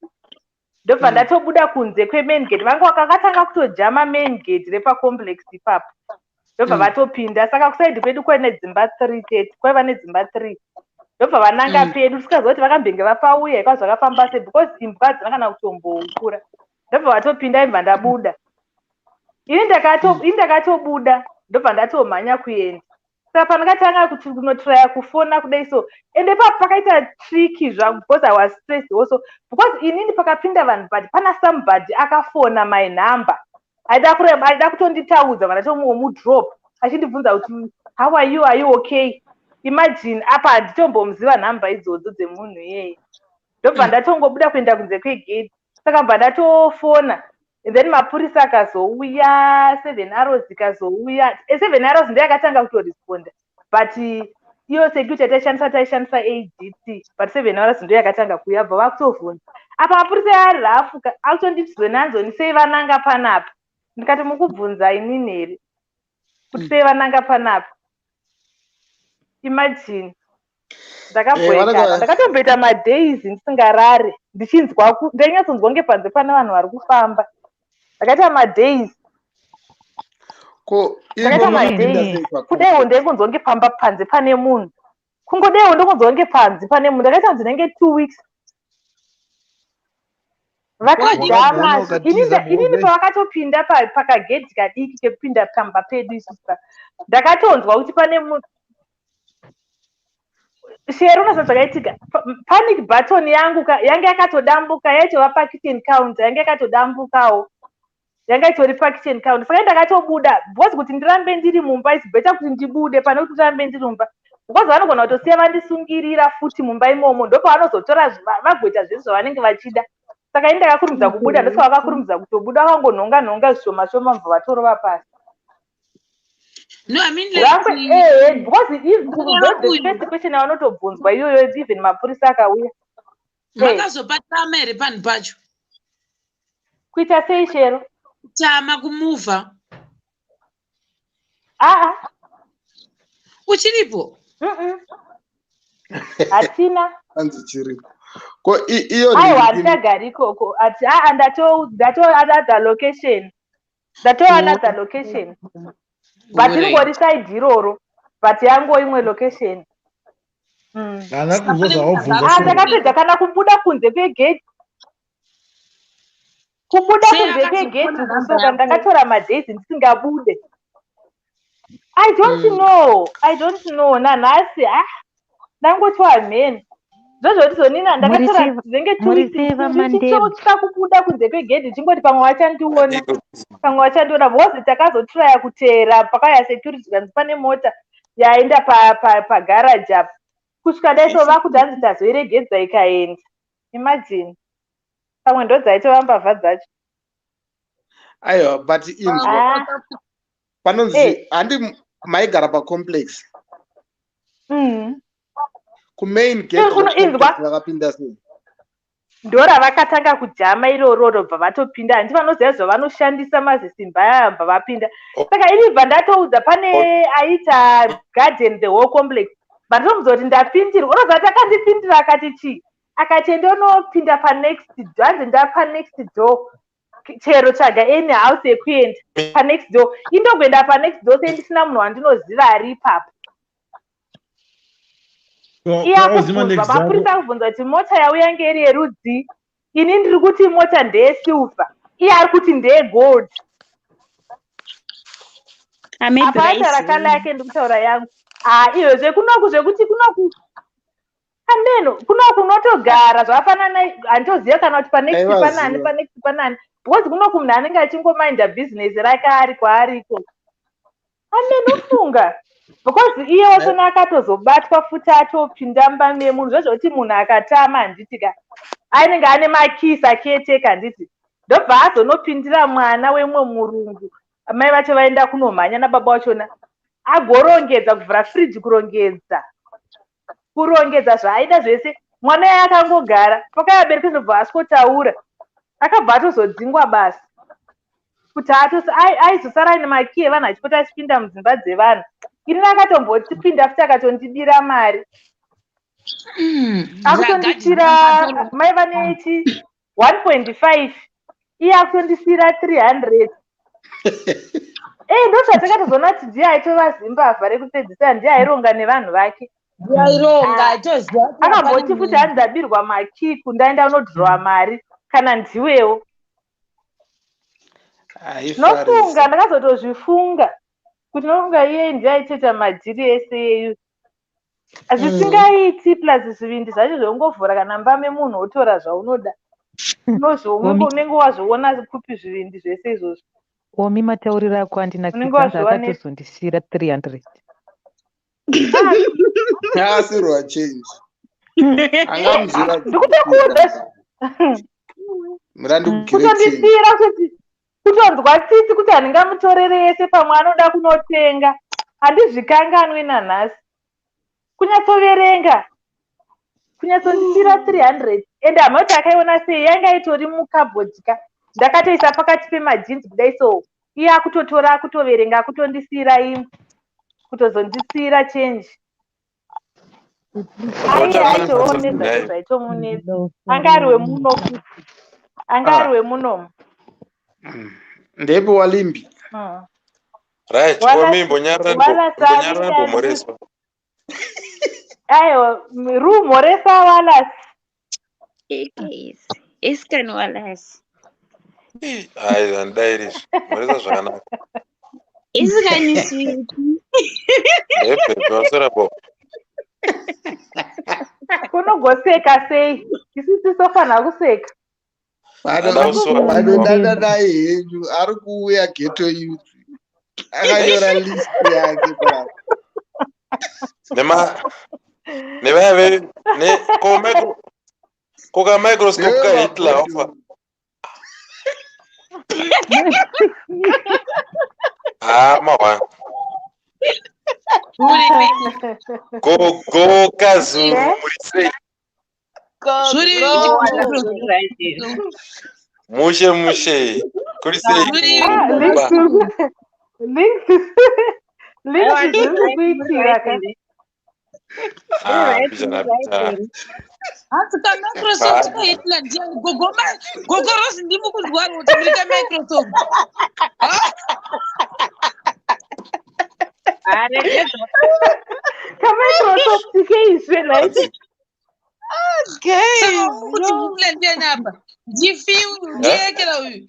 Ndobva ndatobuda kunze kwemain gate. Vanga vakatanga kutojama main gate repacomplex ipapo, ndobva vatopinda. Saka kuside kwedu kwaine dzimba three chete, kwaiva nedzimba three. Ndobva vananga pedu, tisikaziva kuti vakambenge vapauya ikwa zvakafamba sei, because imbwa hadzina kana kutombokura. Ndobva vatopinda, ibva ndabuda ini. Ndakatobuda, ndobva ndatomhanya kuenda. Saka pandakatanga kuti kunotraya kufona kudai so, ende ipapo pakaita tricky zvangu, because I was stressed also, because inini pakapinda vanhu, but pana somebody akafona my number, aida kureba, aida kutonditaudza, vandatombomudrop achindibvunza kuti, "How are you? Are you okay?" Imagine, apa handitombomuziva nhamba idzodzo dzemunhu iyeye. Ndobva ndatongobuda kuenda kunze kwegate. Saka bva ndatofona, and then mapurisa akazouya, Seven Arrows ikazouya. Seven Arrows ndiyo yakatanga kutoresponda, but iyo security yataishandisa, taishandisa ADT, but Seven Arrows ndiyo yakatanga kuuya. Bva vakutovhunza apa, mapurisa ari rafu, akutonditi zonanzoni, sei vananga panapa? Ndikati, "Mukubvunza inini here kuti sei vananga panapa?" Imagine, ndakabhoekana. Ndakatomboita madays ndisingarare, ndichinzwa, ndainyatsonzwa kunge panze pane vanhu vari kufamba. Ndakaita madays. Ko Ndakaita ivo vakapinda madays. sei pacomplex? Kudaiwo ndaikunzwa kunge pamba panze pane munhu, kungodaiwo ndokunzwa kunge panze pane munhu. Ndakaita dzinenge 2 weeks vakajama. Wakagona ukatiza. Inini Muhove. pavakatopinda pakagedhi kadiki kekupinda pamba pedu isusu, ndakatonzwa kuti pane munhu. Shero, unoziva zvakaitika? Panic button yangu yanga yakatodambuka, yaitova pakitchen counter, yanga yakatodambukawo, yanga itori pakitchen counter. Saka ndakatobuda because kuti ndirambe ndiri mumba, is better kuti ndibude pane kuti ndirambe ndiri mumba, because vanogona kutosiya vandisungirira futi mumba imomo, ndopavanozotora vagoita zvese zvavanenge vachida. Saka ini ndakakurumidza kubuda. Ndosaka vakakurumidza kutobuda, vakangonhonga nhonga zvishoma shoma, mubva vatorova pasi. No, I mean, like, Vangwe ehe, because Murume the uyu. first question yavanotobvunzwa iyoyo, even mapurisa akauya. Makazopatama here panhu pacho? Kuita sei, Shero? Kutama, kumuvha. Aa. Uchiripo? Hatina. Hanzi chiripo ko iyo Aiwa, nhingini? handichagari ikoko. Ati aa, ndato another location, ndato another location, but ingori side iroro, but yango imwe location. Haana kunzwa zvawabvunza. Ah, Shero. ndakapedza kana kubuda kunze kwegate, kubuda Sei kunze akazofona kwegate nhamba kusoka. yako? Ndakatora madays ndisingabude. I don't know, I don't know nanhasi. Ah, ndangotwa mheni zvozvoti zonina, ndakatora dzinenge two Muri weeks sei vaMandebvu? ndichitotya kubuda kunze kwegedhi, ndichingoti pamwe vachandiona, pamwe vachandiona, because takazotraya kuteera pakauya security, zvikanzi pane mota yaenda pagaraji apa. Kusvika dai so vakuti hanzi tazoiregedza ikaenda. Imagine, pamwe ndo dzaitova mbavha dzacho. Aiwa, but inzwa, Ah, panonzi Eh. handi maigara pacomplex? Kumain gate Inzwa. recomplex vakapinda sei? Ndoravakatanga kujama iroro, robva vatopinda. Handi vanoziva zvavanoshandisa, mazisimba aya, bva vapinda. Saka ini bva ndatoudza, pane aita garden the whole complex, bva ndatomuudza kuti ndapindirwa. Unoziva kuti akandipindira akati chii? Akati endonopinda panext, hanzi ndapanext door, chero tsvaga any house yekuenda panext door. Indogoenda panext door sendisina munhu wandinoziva ari ipapo. Iye akubvunzwa, mapurisa akubvunza kuti mota yauya ngeri yerudzi. Ini ndiri kuti mota ndeyesilver, iye ari kuti ndeyegold. Apa aitaura kala yake, ndikutaura yangu. Ah, iyo zvekunoku, zvekuti kunoku ameno kunoku unotogara zvakafanana, handitoziva kana kuti panext panani, panext panani, because kunoku munhu anenge achingominda business rake ari kwaariko. Amenofunga because iye wachona akatozobatwa futi atopinda mumba memunhu, zvezvekuti munhu akatama, handiti ka, anenge ane makisi aketeka, handiti? Ndobva azonopindira mwana wemumwe murungu, mai vacho vaenda kunomhanya nababa vachona, agorongedza, kuvhura firiji, kurongedza, kurongedza zvaaida zvese. Mwana iye akangogara pakaiabereki, ndobva asikotaura, akabva atozodzingwa basa kuti aizosara aine makii evanhu achipota achipinda mudzimba dzevanhu. Ini akatombotipinda futi, akatondibira mari, akutondisira maiva nechi 1.5, iye akutondisira 300. Ndo zvatakatozoona kuti ndiye aitova zimbavha rekupedzisira, ndiye aironga nevanhu vake. Aironga, aitoziva. Akamboti futi hanzi ndabirwa makii, kundaenda unodhirowa mari kana ndiwewo. Nofunga ndakazotozvifunga kuti nofunga iye ndiye aitoita madhiri ese iyeyu zvisingaiti, plus zvivindi zvacho zvongovhura kana mba memunhu wotora zvaunoda. Unenge wazviona kupi zvivindi zvese izvozvo? Omi, matauriro ako Unenge andinakidza. wazviwane- Akatozondisiyira 300. Asirwa change angamuzura. Ndikutokuudza. Mira ndikugire change. Kutondisiyira kuti kutonzwa tsitsi kuti handingamutorere yese, pamwe anoda kunotenga. Handizvikanganwi nanhasi, kunyatsoverenga, kunyatsondisiyira 300, ende hama kuti akaiona sei, yanga itori mukabhodhi ka, ndakatoisa pakati pemajinzi kudai, so iye akutotora, akutoverenga, akutondisiyira imwe, kutozondisiyira change. Aiye aitoonedza zvaitomunetsa, anga ari wemuno futi, anga ari wemunomu. Ndepi walimbi? Right. Omi, imbonyarara. Imbonyarara, mbomoreswa. Aiwa, rumhoresa Wallace. Guys, Escan Wallace. Hai, handidairi izvi. Mhoresa zvakanaka. Escan sweet. Ndebhebhe, waswera bo? Kunogoseka sei, isu tisofanira kuseka. Handa kuswera. Vanodada naye henyu, ari kuuya ghetto youth akanyora list yake papa. Nema nevaya ve ne ko micro ko ka microscope ka Hitler wafa. Ah, mahwa. Go go kazuru, muri sei? Mushe mushe. Kuri sei kumba? Links, links, zviri kuitira ka. Ah, bijana bijana. Hanzi kaMicrosoft kaHitler ndiani? Gogo, Gogo Rose, ndimi kuzwa kuti muri kaMicrosoft? KaMicrosoft keizve nhai? Saka kuti Hitler ndiani apa? Ndifi uyu, ndiyekera uyu,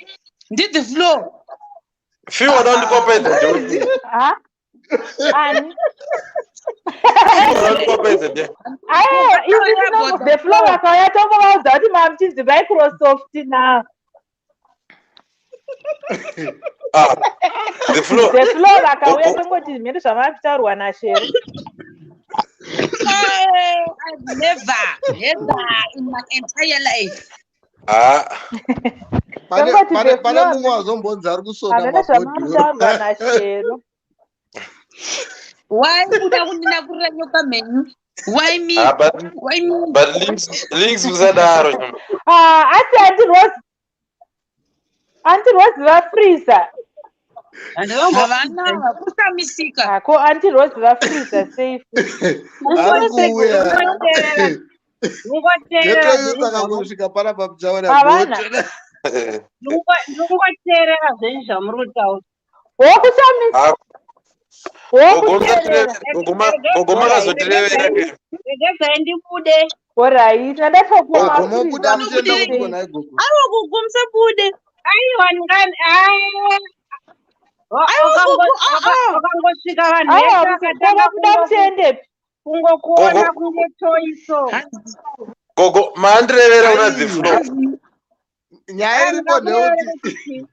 ndithe floor. Fi wada kundikopedza ndeuti. Ha, ani? Fi wada kundikopedza ndiye. Aiwa, isi the floor vakauya tongovaudza kuti mamuchinzi Microsoft na Ah, the floor. The floor vakauya tongoti mhiri zvamavitaurwa naShero. I've never heard that in my entire life. Ah, pane Tongoti pane the pane floor mumwe azombonzi ari kusona hamene zvamavitaurwa mabhodhoro. naShero. Why kuda kundinakurira nyoka mhenyu? Why me? Ah, but Why me? But links links, usadaro nyama. Ah, ati Auntie Rose, Auntie Rose vafreezer. Havana kushamisika. Ko Auntie Rose vafreezer sei? Ari kuuya. Ndingoteerera Ghetto youth zvenyu zvamuri akangosvika panapa muchaona Havana. moto. ndingoteerera zvenyu zvamuri kutaura. Wokushamisa. Ah, gogo Wokuteerera. gogo makazotirevera ke. Regedzai ndibude. Alright, ndatopuwa Gogo mobuda mafreeze muchienda sei. kupiko nhai gogo? Aiwa gogo musabude. Aiwa ndingani Aiwa gogo aa. wakangosvika vanhu Aiwa vese vakatanga kwakabuda muchiendepi? kungokuona Gogo kunge toiso. gogo maandirevera kuna the floor. Aiwa. Nyaya iripo Ndingakurevera ndeyekuti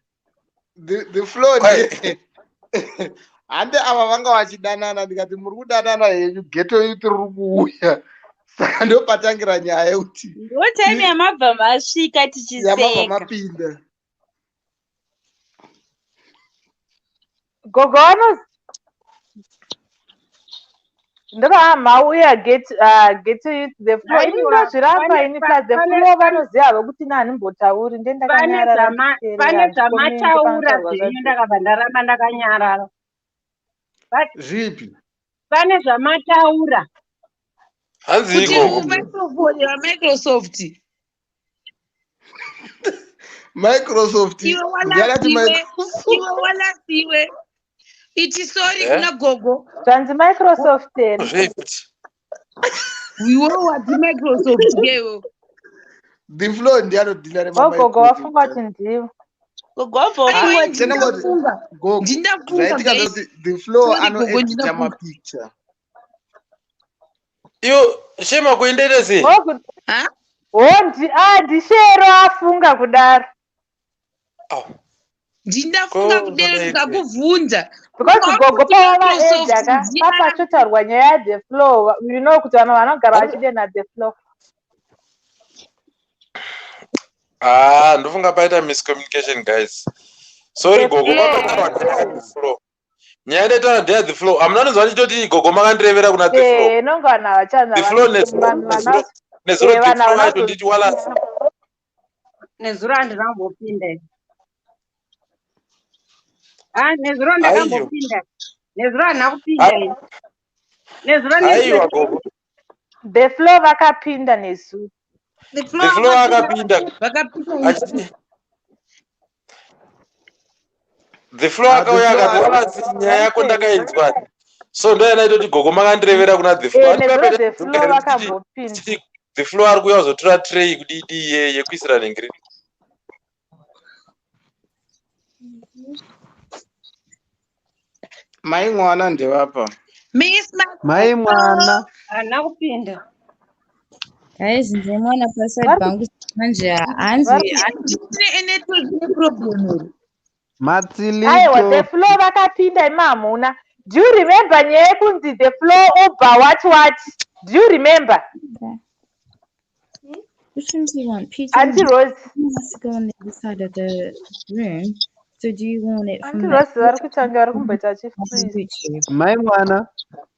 kuti the floor Kwai ndiye hande ava vanga vachidanana ndikati muri kudanana henyu ghetto youth riri kuuya saka ndopatangira nyaya yekuti Ndo time yamabva masvika yamabva tichiseka. mapinda. Gogo vano ndovamhauya get get youth the floor. Ini Aiwa ndozviramba pane ini plus the pane floor vanoziva havo kuti ini handimbotauri ndiye pane ndakanyarara zvama ndichiteerera pane handikomende zvamataura panotaurwa zvenyu zvacho. ndakabva ndaramba ndakanyarara. But Zvipi? pane zvamataura. Hanzi Kuti gogo. microphone yaMicrosoft. Microsoft Iwe ndianati walasiwe. Microsoft Iwe walasiwe. Iti sorry Eh? kuna gogo. Zvanzi Microsoft here. Zvipi? Iwe wati Microsoft kewo. the floor ndiye anodhila Gogo wafunga nemamicrosoft. kuti ndivo. Gogo wabva Aiwa wafunga kuti Chenangoti ndindafunga. gogo Ndindafunga zvaitika guys. ndoti the floor Sorry gogo anoedita ndindafunga. mapicture. Iyo shema kuenderere sei? Gogo Ha? hondi ah ndishero afunga kudaro. Au. Ndindafunga Ko kudero zvadai sei? ndikakubvunza. Because Wari gogo kuti pava Microsoft vaedha ka ndiani? papachotaurwa nyaya yathe floor you know kuti vanhu vanogara vachidena the floor. Ah, ndofunga paita miscommunication guys. Sorry The gogo, floor. pataurwa nyaya the floor. Nyaya ndetaura ndeya the floor. Hamuna kunzwa ndichitoti gogo makandirevera kuna the floor. Eh, nonga vanhu havachanza The floor nezuro vanhu nezuro vana nezuro eh the vanhu floor havana aitonditi walasi. Nezuro handina kumbopinda. Ah, nezuro Aiyo. ndakambopinda. Nezuro handina kupinda ini. Nezuro Aiwa network gogo. the floor vakapinda nezuro. The The floor floor vakapinda. akapinda Vakapinda. achiti the floor Ah, the akauya floor akati ari walasi nyaya yako Vari sei? ndakainzwa. So ndoyana itoti gogo makandirevera kuna the floor. Eh Handi nezuro papaita the dzoka floor here ndichiti vakambopinda. ndichiti the floor ari kuuya kuzotora tray kudidi ye yekuisira nengiri. Mai mwana ndevapa. Miss Mai mwana. handina kupinda. Guys, ndimwana paside Vari pangu manje hanzi vari Ndine network neproblem here. Aiwa the Matsilito. floor vakapinda imi hamuna. Do you remember nyaya yekunzi the floor Uber what what? Do you remember? Which one do you want? PJ Auntie Rose. has to go on the other side of the room. So do you want it Auntie from Rose vari Netflix kutanga vari or kumboita vachifreeze. YouTube? Mai mwana.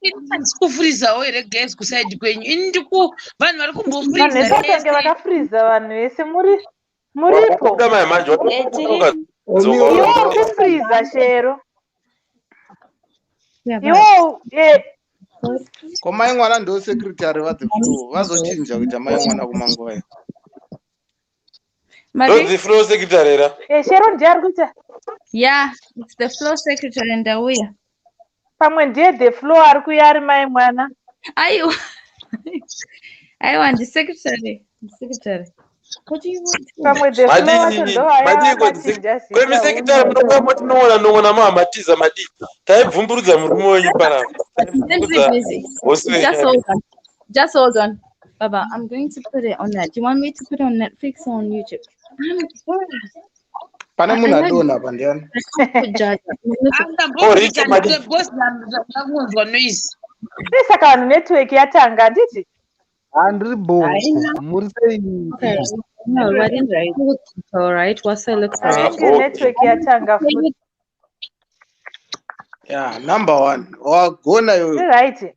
Ini handisi kufurizawo here guys kusaidi kwenyu. Ini ndiku vanhu vari Vanhu kumbofuriza vese vatange vese. vakafreeza vanhu vese muri muripo. Wabuda mai manje Eh, tiri ukadzoka Iwe uri wakabuda. kufreeza Shero. Yeah, but Iwe eh Ko mai mwana ndo secretary va the floor vazochinja kuita mai mwana kumanguva iyo. Ndo Mari? the floor secretary era. eh Shero ndiye ari kuita Yeah, it's the floor secretary ndauya. pamwe ndiye the floor ari kuuya ari mai mwana. Aiwa. Aiwa, ndisecretary. Ndisecretary. What do you want for? Pamwe the floor vacho Madii ndovaya madii ko vakachinja kwemi zita secretary who knows. munonga motinoona non'ona mahamatiza madii. Taibvumburudza murume wenyu panapa. Don't be Taibvumburudza busy. hosi wenyu. Just hold on. Just hold on. Baba, I'm going to put it on that. Do you want me to put it on Netflix or on YouTube? I'm sorry. Pane I munhu like adonha apa ndiani? I can't put Jaja. Ko Richo Andambobvisa madii. because ndakunzwa noise. Sei saka vanhu network yatanga handiti? Handiri bo. Haina. Muri sei? Okay. No, Network I didn't right. look all right. Whilst I look for I Ah, it. think okay. network yatanga futi. Yeah, number one. Wagona iwewe. Right.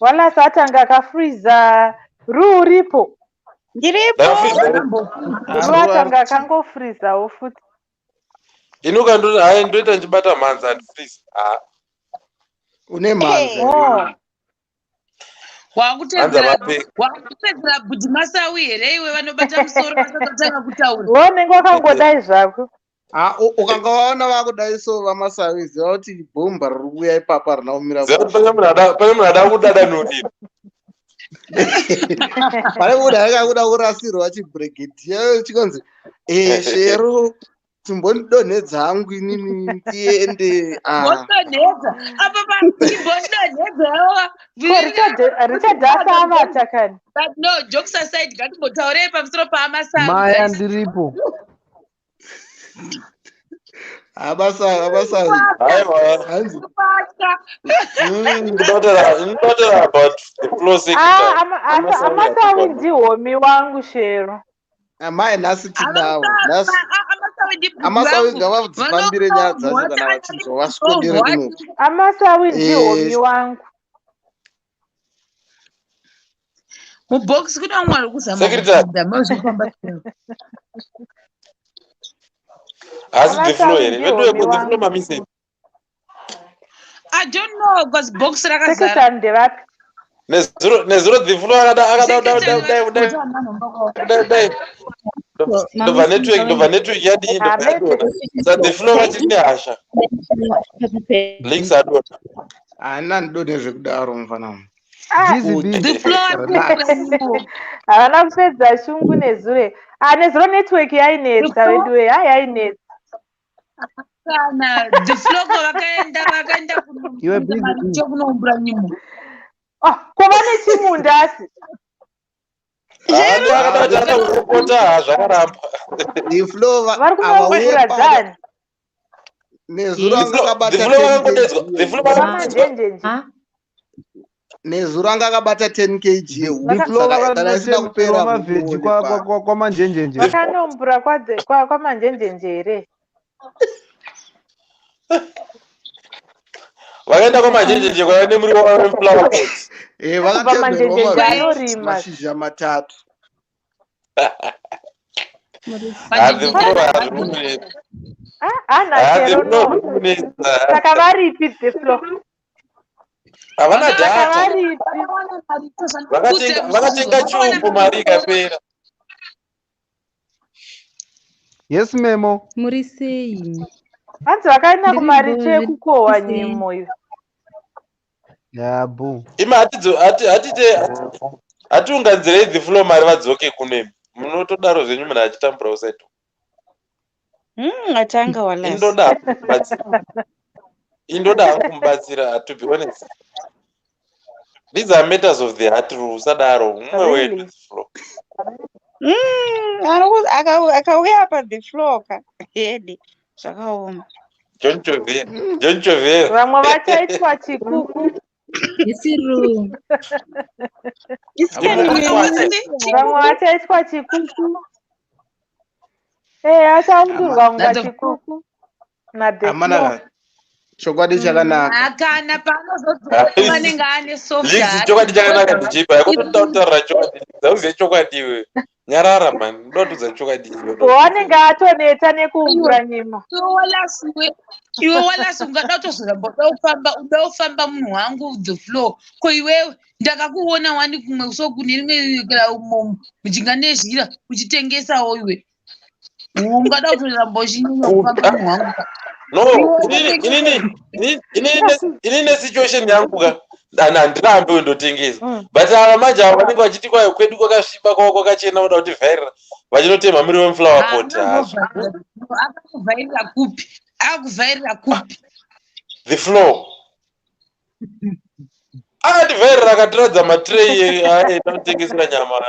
Walasa atanga akafreeza Ru uripo. ndiripo. Ndakafreeza. Ah, Ru Ru ari atanga akangofreezawo futi. Ini ukandoti hai ndoita ndichibata mhanza handifreeze. Ah. une mhanza Oh. iwewe. Hanzi havapfeki. Wakutedzera bhudhi Masawi here iwe, vanobata musoro vasatotanga kutaura? Unenge wakangodai zvako. Ah, ukanga waona vakudai so vaMasawi, ziva kuti bhomba riri kuuya ipapa rina kumira. Ziva kuti pane munhu ada kudadanurira. Pane munhu anenge akuda kurasirwa chibregedhiya chikonzi, e Shero, timbondidonhedza hangu inini ndiende. Ah. Bondonhedza apa chimbondonhedza. Ko Richard asavata kani? But no, jokes aside, ngatimbotaurei pamusoro paAmasawi. Maya, ndiripo. Abasawi. Aiwa. Hanzi Kupatya. Ndinotaura about the flow Ah, secretary. Amasawi Amasawi. ndihomi wangu, Shero. Amai, nhasi tinavo nhasi. Amasawi ndibhudhi Amasawi vangu. ngavadzifambire nyaya dzacho kana vachinzwa vaswedere kunoku. Amasawi ndihomi wangu. Mubhokisi kune vamwe vari kuzama Secretary. kupinda mazvifamba. Hasi the flow Amasawi here? Veduwe, ndihomi ko the flow wangu. mamise. I don't know because box rakazara. Secretary ndevapi? Nezuro the flow akada kudai kudai kudai kudai kudai. Ndobva network yadii, ndobva yadonha. Saka the flow vachiri nehasha. Links adonha. Haina ndidonhe zvekudaro, mufana wangu. Ah, GZB. The flow. Relax. Havana kupedza shungu nezure. Ah, nezuro network yainetsa veduwe, ha, yainetsa. Kana the flow ko vakaenda Iwe busy. kumaricho kunoumbura nyimo. Ah, ko vane chimundasi? Handi akada kuti ada kupota, ha, zvakaramba. The flow Vari havauye kunombura pano. dzani? Nezuro The anga flow akabata the flow 10 vakangodedzwa. kg The flow yehuku. vakangodedzwa. Vamanjenjenje. Nezuro anga akabata 10 kg yehuku. The flow Saka kana isina kupera vakanotemerwa mavheji mukuone pano. kwamanjenjenje. Vakanombura kwamanjenjenje here? Vakaenda kwamanjenjenje kwaiva nemuriwo weflower pot. Eh, Kubva vakatemerwa manjenjenje mavheji anorima. mashizha matatu. Ha, the flow hazvikunetsa. Ah, hana Ha, the Shero, flow no. zvikunetsa. Saka varipi the flow? Havana Saka data. varipi? Vakatenga chombo, mari ikapera. Yes, memo. Muri sei? Hanzi vakaenda Ndiri kumaricho bho, ekukohwa zviri sei? nyimo iyo. Yabo. Imi hatite hatiunganzirei the flow mari vadzoke kuno imi. Munotodaro zvenyu munhu achitambura usaito. Atanga walasi. Indoda hangu kumubatsira. Indoda hangu kumubatsira, to be honest. These are matters of the heart, usadaro. Mumwe wedu Really? the flow. Akauya pa the floor ka hede, zvakaoma. John Chovera. John Chovera. Vamwe vachaitwa chikuku. Isiru. Ndimukwata. Vamwe vachaitwa chikuku. Eh, achaundurwa kunga chikuku na the floor. Amana, chokwadi chakanaka. Kana paanozodzoka anenge ane soft. Links, chokwadi chakanaka ndichipa. Yakutoda kutaurira chokwadi. Hauzive chokwadi iwe. Nyarara man. Ndoda kutudza chokwadi iwe. Wanenge atoneta nekuumbura nyimo. Iwe walasi, ungada kutozoramba uda kufamba, uda kufamba munhu wangu the floor. Ko iwewe, ndakakuona wani kumwe so kune rimwe mujinga nezhira uchitengesawo iwe. Ungada kutoramba uchinyanya kufamba, munhu wangu. No, inini nesituation yangu ka, handirambi wendotengesa. But ava manje, ava vanenge vachiti kwayo kwedu kwakasviba, kwavo kwakachena, voda kutivhairira vachinotema muriwo muflower pot hazvo. Akakuvhairira kupi? Akakuvhairira kupi? The floor akativhairira, akatiradza matrei aenda kutengesera nyama.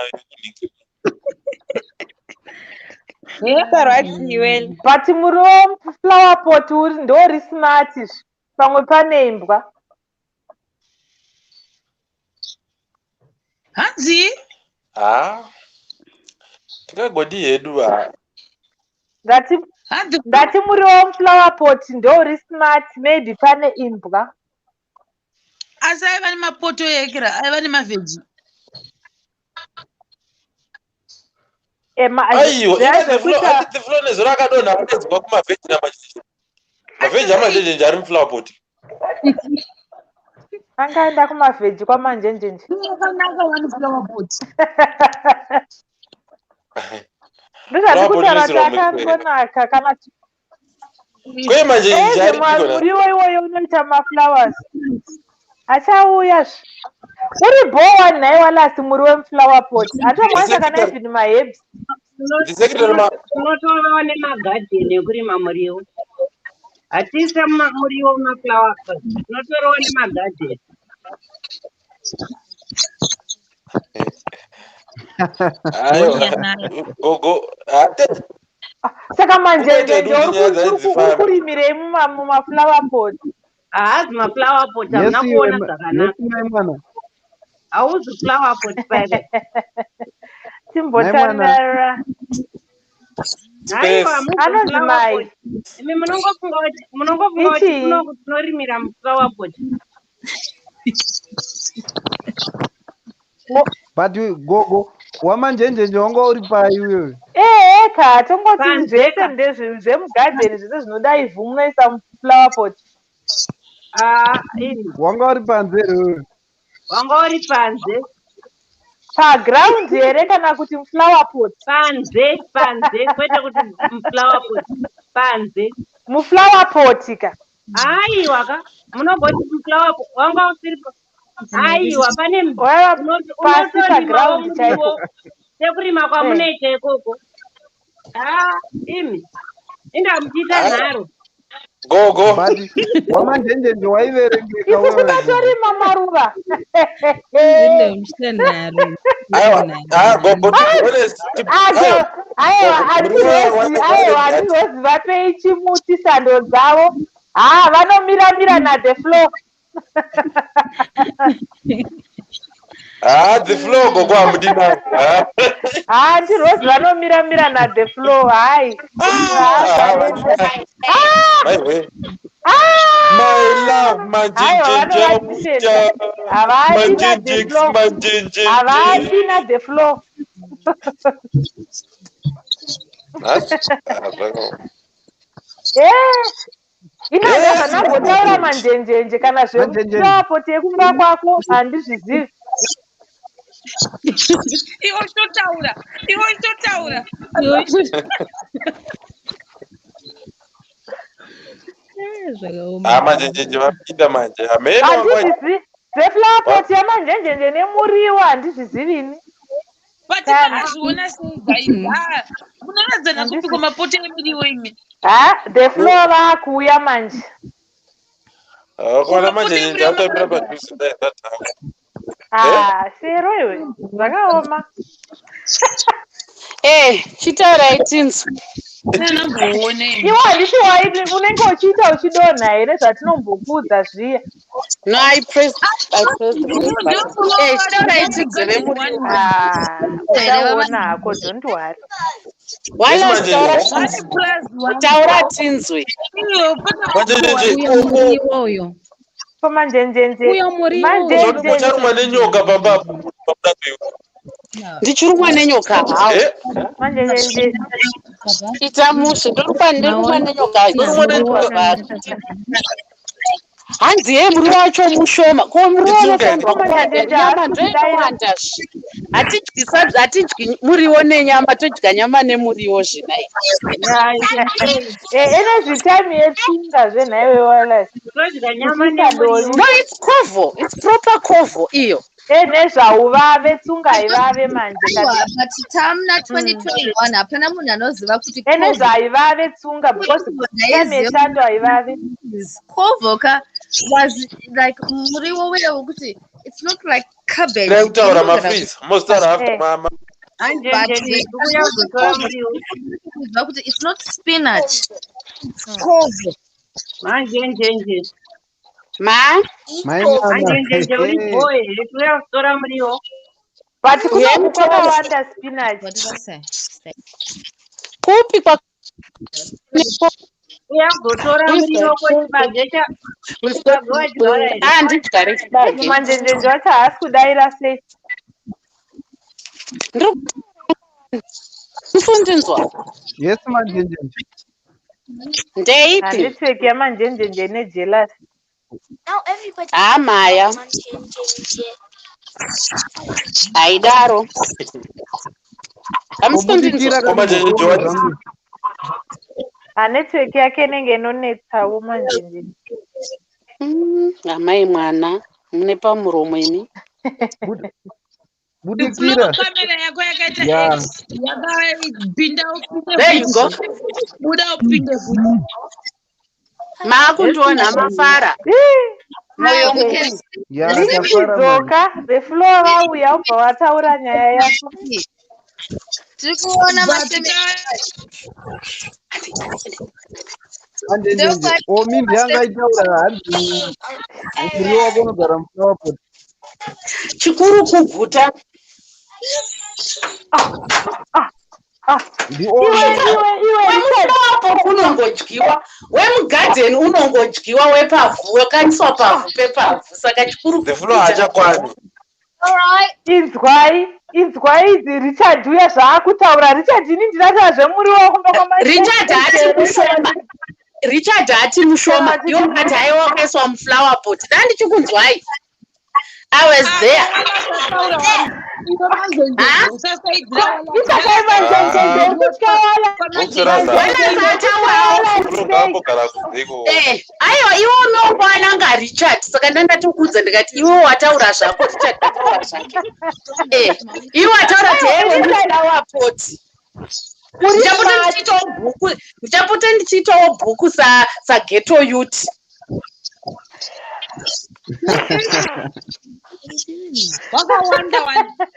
Sarwadziwe. But muriwo flower pot uri ndori smart izvi. Pamwe pane imbwa. Hanzi? Ha, tingagodi hedu ha. Ndati muriwo muflower pot ndori smart, maybe pane imbwa. Asi aiva nemapoto ekera, aiva nemavheji. Aiwa, ine the floor nezuro akadonha, akadedzwa kumavheji namazhizha, mavheji amazhizhinji ari muflower pot. Angaenda kumavheji kwaManjenjenje. Yakanaka wani flower pot. Ndozvati Flower pot kutaura kuti inoisirwa muswere. akangonaka kana Kwe manjenjenje ezve aripiko na? muriwo iwoyo unoita maflowers. Achauya zve. Uri bhowa nhai walasi muriwo wemuflower pot. Handitomwanisa kana Ndisekretary even maherbs. ndisekretary ma Tinotovawo nemagadheni ekurima muriwo. Hatiise muriwo mumaflower pot. Tinotorawo nemagadheni. Aiwa. Wouya nayo. Gogo hate Saka kungoita manjenjenje hedu kuti uri nyaya ku- dzacho uri ku- uri dzifambe. kurimirei mumaflower pot? Haazi maflower pot, Yes, hamuna iwe kuona yes, zvakanaka. mai mwana. Hauzi flower pot paipa. Mai mwana. Timbotandara. Haiwa, Space. hamuzi Anonzi flower mai. pot. Imi munongofunga kuti Ichii? kunoku tinorimira muflower pot. But gogo wamanjenjenje wanga uri pai iwewe? Ehe ka tongoti Panze zvese ka. ndezvemugadheni zvese zvinoda ivhu munoisa muflower pot. Ah, ini. Wanga uri panze here wewe? Wanga uri panze. Paground here kana kuti muflower pot? Panze, panze, kwete kuti muflower pot. Panze. Muflower pot ka. Aiwa ka, munogoti muflower pot. Wanga usiri aiwa, pane Waiva pasi unotorimawo paground chaipo. muriwo sekurima Eh. kwamunoita ikoko. Ah, imi. Inga muchiita Aiwa. nharo. Gogo. But wamanjenjenje waiverengeka Isu wewe gogo. tikatorima maruva. Ende muchiita nharo. Aiwa. Nharo. Ah, gogo to be honest. Ajo, Aiwa. aiwa, Gogo muriwo andirozi, aiwa, wacho andirozi vapei chimuti sando dzavo. Ha, vanomira-mira na the floor. Ah, the floor gogo hamudi nayo. Ah. Ha, andirozi vanomira-mira na the floor. Hai. Ah, Ha, Ah! my way. Ah! My love, Aiwa, manjenjenje vanovatitenda. amucha. Havadi na the Manjenjex, floor. manjenjenje. Havadi na the floor. Nhasi, ah, zvakaoma. Eh, ina Yes, ndazvanambotaura good. manjenjenje kana Manjenjenje. zvemuflower pot yekumba kwako handizvizivi. Iwe uchitotaura. Iwe uchitotaura. Zvakaoma. Ah, manjenjenje vapinda manje. Hameno wanga Handizvizivi. Zveflower pot yamanjenjenje nemuriwo handizvizivi ini. But Kana. makazviona sei guys? Ah, munoradzana kupi Handizvi. kwamapoto emiriwo imi? Ha, the floor vakuuya manje. Kuona Kwamapoto manjenjenje emuriwo atambira makaradzana. padhuze dai zvatanga. Eh? Ah, shero iwe. Zvakaoma. Eh, chitaurai tinzwe. Nanamboona imi. Iwe handiti wai unenge uchiita uchidonha here zvatinombokudza zviya. No, I pressed the wrong button. Eh, chitaurai tinzwe vemuriwo. Ah, Here uchaona hako, don't worry. Yes, Wallace, taura manjenjenje. One tinzwe. plus one. Taura tinzwe. Iwe pane Manjenjenje, makuhwa. gogo. Uyo muriwo uyo. Ko manjenjenje. Uyo muriwo uyo. Zoti Manjenjenje. mucharumwa nenyoka pamba apo pamuda kuiwa. Ndichirumwa nenyoka hawo. Eh? Manjenjenje. Ita mushe, ndorumwa Maona nenyoka. Urumwa Muriwo nenyoka. vhari. Hanzi ye muriwo wacho mushoma. Ko muriwo Itsunga unofanirwa here? kuwanda, Manjenjenje nyama haasi kudaira. ndoinowanda zve. Hatidyi sadza, hatidyi muriwo nenyama, todya nyama nemuriwo zvenai. Eh, ine zvitime yetsunga zvenhaiwe Wallace. Todya nyama Usisadoni. nemuriwo. No, it's covo. It's proper covo iyo. Eh, nezvauvave tsunga haivave manje Aiwa, kana. but tamuna 2021 hapana munhu anoziva kuti Ene covo zvaivave tsunga because time ndaiziva yechando haivave. covo ka was like muriwo uya wekuti it's not like cabbage Dai kutaura unogara mafreeze. Mozotaura after Eh. mama. but Manjenjenje, tikuuya kuzotora muriwo. kuziva kuti it's not spinach it's covo. Manjenjenje. Ma? Mai mwana. Manjenjenje uri bho here? Tikuuya kuzotora muriwo. But Uyai kunoku mutore. kwakawanda spinach. What did I say? Kupi kwa Uya kuzotora We've muriwo got kwechibage we've got chibage wadyara here? ah ndidyare chibage. Manjenjenje wacho haasi kudaira sei. Ndiri kufundinzwa. Yes, manjenjenje. Ndeipi? Handitweki yamanjenjenje ine jealous. Hamaya haidaro. Kubudikira Hamusi kana zvangu. Network yake inenge inonetsawo manje. Amai mwana mune pamuromo imi. Budikira. Kamera yako yakaita Yeah. X yakapinda upinde There you go. futi, buda upinde futi. Maakundiona mafara. Moyo mukuru. Ya, tafara manje. Dzoka, the floor vauya ubva wataura nyaya yako. Tiri kuona Manje nje omi ndiyanga aitaura hanzi muriwo wako unogara muflower pot. Chikuru kuguta. Ndiomi. Wemuflower unongodyiwa, wemugadheni unongodyiwa, wepavhu wakaiswa pavhu pepavhu, saka chikuru The floor hachakwani. Inzwai, inzwai idzi Richard uya zvaakutaura. Richard, ini ndinataura zvemuriwo kumba Richard haati mushoma. Richard haati mushoma. Iwo kati haiwa wakaiswa muflower pot. Ndandichikunzwai. I was there. Unongambogara kunze. Eh, aiwa iwe unongwananga Richard, saka ndandatokuudza ndikati iwe wataura zvako, Richard wataura zvake. Eh, iwe wataura kuti hewe muflower pot. Ndichapota ndichiitawo bhuku, ndichapota ndichiitawo bhuku sa sageto youth. Wakawanda wanda.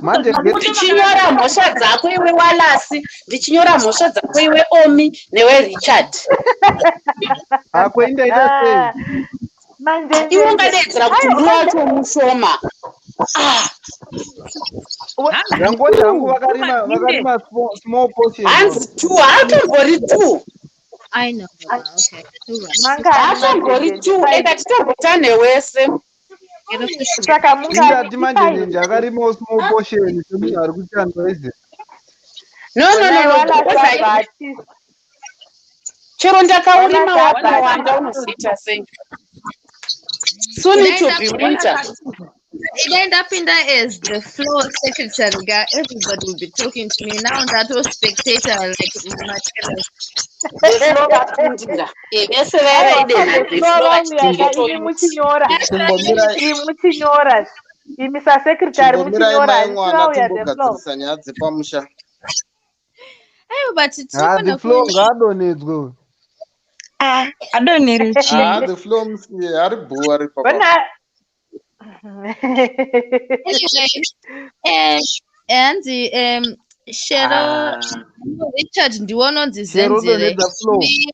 Manje Ndichinyora mhosva dzako iwe Walasi, ndichinyora mhosva dzako iwe Omi newe Richard. Ako indaita sei? Iwe ungadeedzera kuti muriwo wacho mushoma. Ndangoti hangu vakarima small portion. Hanzi two, haatombori two. I know. Okay. Haatombori two, enda titombotane wese. Saka Indati manje nje akarimawo small portion semunhu ari kuchandwa ize. No, no, no, no. Because chero ndakaurima wakawanda unozoita sei? Soon it will be winter. Idai ndapinda as the floor secretary ga, everybody will be talking to me now. Ndato spectator like Mateus. The floor vapindira. Eh, vese vaya vaidenha the floor vachiti imi muchinyora, Chimbomirai. imi muchinyora, imi sasekretary Chimbomirai muchinyora, mai mwana vauya the floor. timbogadzirisa nyaya dzepamusha. Aiwa, but Ha, the tinofana floor kuenda. ngaadonhedzwe uyu. Ah, adonhere Ah, chii? the floor musiye ari bhoo ari papa. Vana Anyway, eh, hanzi Shero Ah, Richard ndiwo unonzi Chero Zenzile. donhedza floor. Imi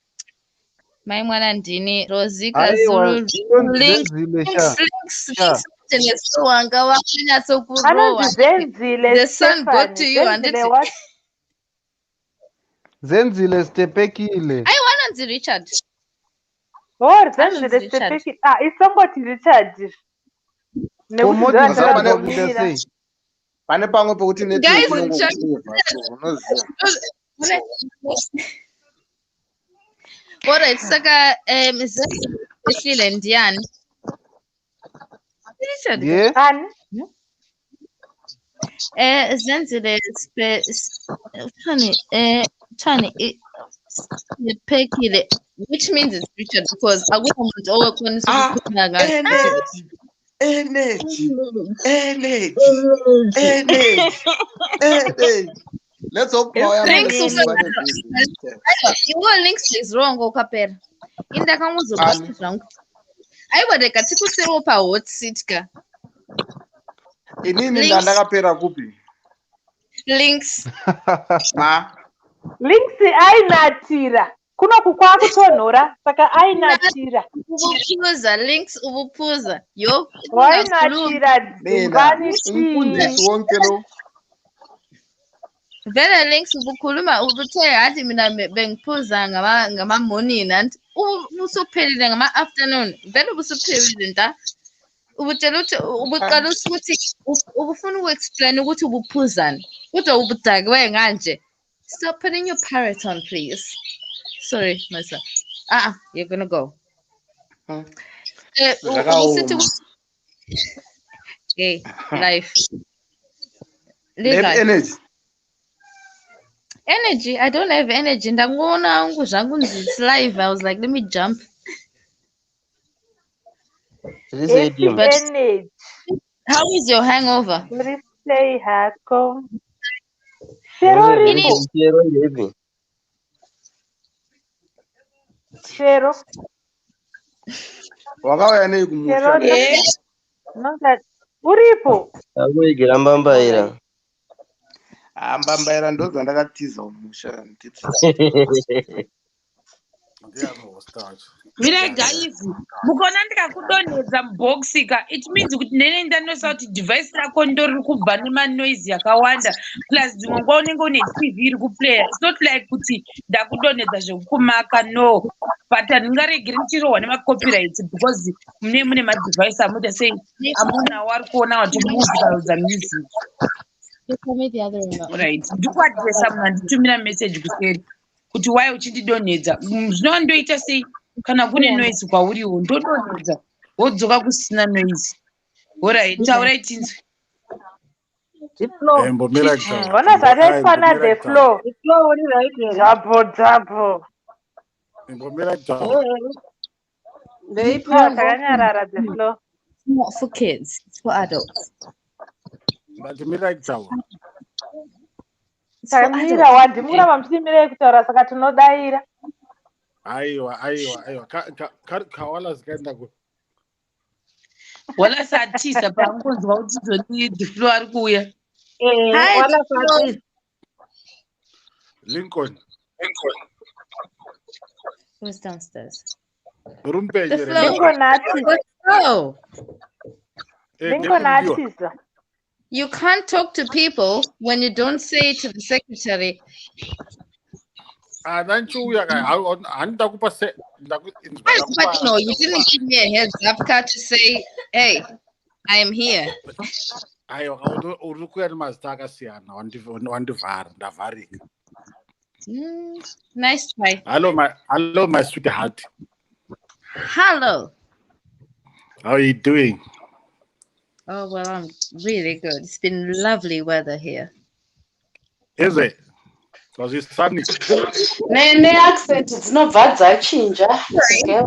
mai mwana ndini Rosie Aiwa, Kazulu inonzi Links Zenzile Links sha. Links Sha. Links wanga wakanyatsokurowa. Anonzi Zenzile The sun got to Stephanie. you Zenzile handiti? what? Zenzile stepekile. Aiwa, anonzi Richard. Oh, Anonzi Zenzile Richard. Stepeki. Ah, isongoti Richard. Nekuti Komoti Sasa pane zvakuita ndozvatakamirira. sei? pane pamwe pekuti network Guys, inongokuseva so unoziva. Alright, saka Zenzile ehlile ndiani? Richard ka? Ye? Ani? Zenzile spe Tani Tani Spephekile, which means it's Richard because akukho muntu owekwanisa Ah, ukukhuluma kahle. energy, energy, energy, energy, Energy. Let's hope mauya Links manheru usa vane busy this time. iwo links is wrong okapera. Indakamuzobata Ani? zvangu. Aiwa, rega tikusirewo pa hot seat ka. Inini Links ndandakapera kupi? Links. Ma. Links ainatira. Kunoku kwakutonhora saka ainatira. Ubuphuza Links, ubuphuza. Yo, Wainatira Mina dhumbani chii? umfundisi wonke lo. Vele Links ubukhuluma ubuthe hathi mina bengiphuza ngama morning and ubusuphelile ngama-afternoon, vele ubusuphelile nta ubutshela ukuthi ubuqala ukuthi ubufuna uku-explain ukuthi ubuphuzani kodwa ubudakiwe nganje. Stop putting your parrot on, please. Sorry, Masa. Ah, you're gonna go. Usithi Zvakaoma. Hey, life. Name Legal. energy. Energy. I don't have energy. Ndangoona hangu zvangu nzi it's live. I was like, let me jump. Happy But energy. how is your hangover? Uri sei hako? Shero Ini uripo? Shero. Wakauya nei Shero kumusha? nonga uripo? Akuigira mbambaira. Ah, mbambaira ndodzandakatiza kumusha nditi. Mirai guys, mukaona ndikakudonhedza mubhokisi ka, it means kuti nene ndanoisa kuti device rako ndoriri kubva nemanoise yakawanda, plus dzimwe nguva unenge une TV iri kuplaya. It's not like kuti ndakudonhedza zvekukumaka, no, but handingaregeri ndichirohwa nemacopyrights because mune madevice amoita sei amunawo ari kuona kuti mukukarodza music. Just tell me the other remote. Right, ndikuadresa munhu anditumira message kuseri kuti wai uchindidonhedza. Zvinova ndoita sei kana kune noise kwauriwo ndodonhedza wodzoka kusina noise. Alright, taurai tinzwe. Mbomira kutaura. Ona zvataitwa na the floor. The floor uri right here. Dzabo dzabo. Mbomira kutaura. Ah, Takanyarara the floor. It's not for kids, it's for adults. Ndati mirai kutaura. It's for Tamira adults. wadimura mamuchimirei kutaura saka tinodaira. Aiwa, aiwa, aiwa. Kawala zikaenda ku. Wala satisa paangonzwa kuti zoni the floor ari kuuya. Hi, Wala the floor. satisa. Lincoln. Who's downstairs? Uri mupenyu The here floor. Lincoln? Lincoln atiza. The floor. Lincoln ndekudiwa. atiza. You can't talk to people when you don't say to the secretary, Ana nchiuya ka handida kupa se ndaku inzwa "Hi, but ndakupa no, you didn't give me a heads up card to say, hey, I am here. Aiwa, uri kuuya nemazita akasiyana wandivhara ndavharika. Nice try. Hello, my sweetheart. Hello. How are you doing? Oh, well, I'm really good. It's been lovely weather here. Is it? Because it's sunny. Neaccent dzinobva dzachinja. Regai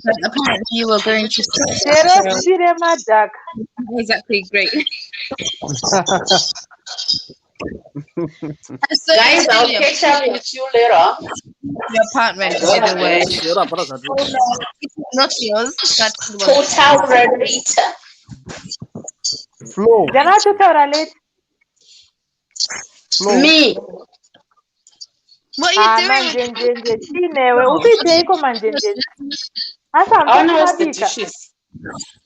But apparently you were going to Shero so sire madhaka. exactly great. So Guys, I'll your, catch up with you later. your apartment, by the way. Shero hapana zvati. It's not yours, but it was Totaura later. Flow, Ndakatotaura late. flow. Me. What are you Ah, doing with manjenjenje chinewe. Ukuiteiko manjenjenje? Asi I wanna hamusati wash the mabika. dishes.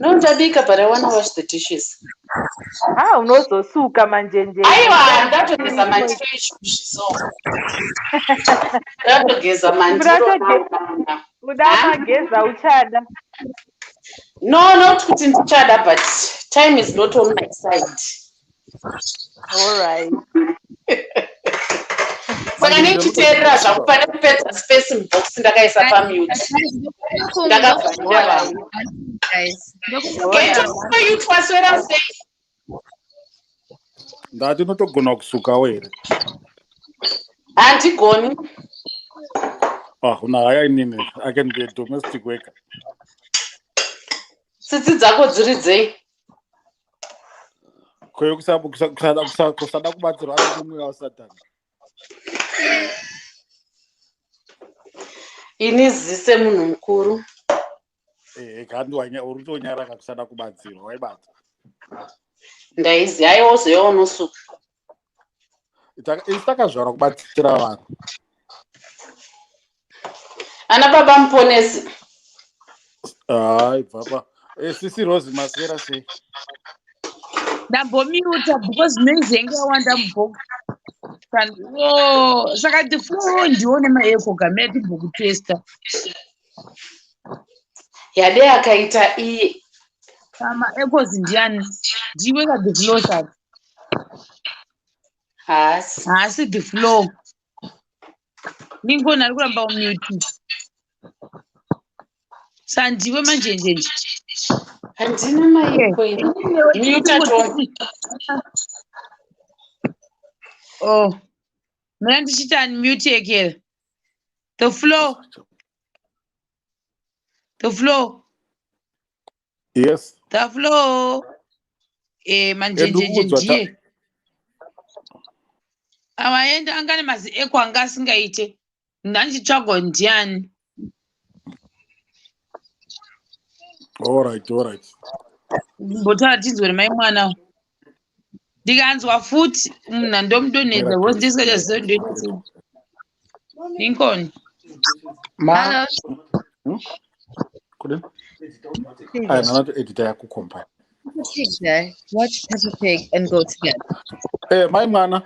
No, ndabika, but I wanna wash the dishes. Ah, unozosuka manjenjenje. Aiwa, ndatogeza mandiro izvozvi so. Ndatogeza mandiro now, now, now. Uda Huh? mageza uchada. No, not kuti ndichada, but time is not on my side. All right. Saka Manje nechiteerera zvangu pane kupedza space mubox ndakaisa pamute. Ndakavharira vanhu. guys? Geto you twaswera sei? Ndati unotogona kusukawo here? Handigoni. Ah, una haya inini. I can be a domestic worker. Tsitsi dzako dziri dzei? Kweyo kusada kubatsirwa ari mumwe wasatani. Ini zise munhu mukuru. Eh, kandi uri kutonyara kusada kubatsirwa waibata. Ndaizi aiwa uzoya unosuka. Isu takazvarwa kubatsira vanhu. Ana baba muponesi. Hai, bvapa. Sisi Rose maswera sei? Ndambomiuta because noise yange yawanda mubox. Oh, saka the floor ndiwo nemaeko gamira timbokutesta. Yade akaita iye. Maecos ndiani? Ndiwe ka the floor saka. Haasi. Haasi the floor. Lincoln ari kuramba umute. Sandiwe manjenjenje. Handina maiko ini. Mute Tony. Oh. Mina ndichiti unmute yekera. The floor. The floor. Yes. The floor. Eh manjenjenje Ndikuudzwa ndiye. Awaenda anga nemazi eko anga asingaite. Ndandichitsvagwa ndiani. All right, all right. Mbotaura tinzwe nemai mwana. Ndikanzwa futi munhu andomudonhedza because ndisingachazivi ndoita sei. Lincoln. Ma Hello. Kudini? Aya, nana editor yakucompile. Peppa Pig there. Watch Peppa Pig and go to bed. Eh, mai mwana.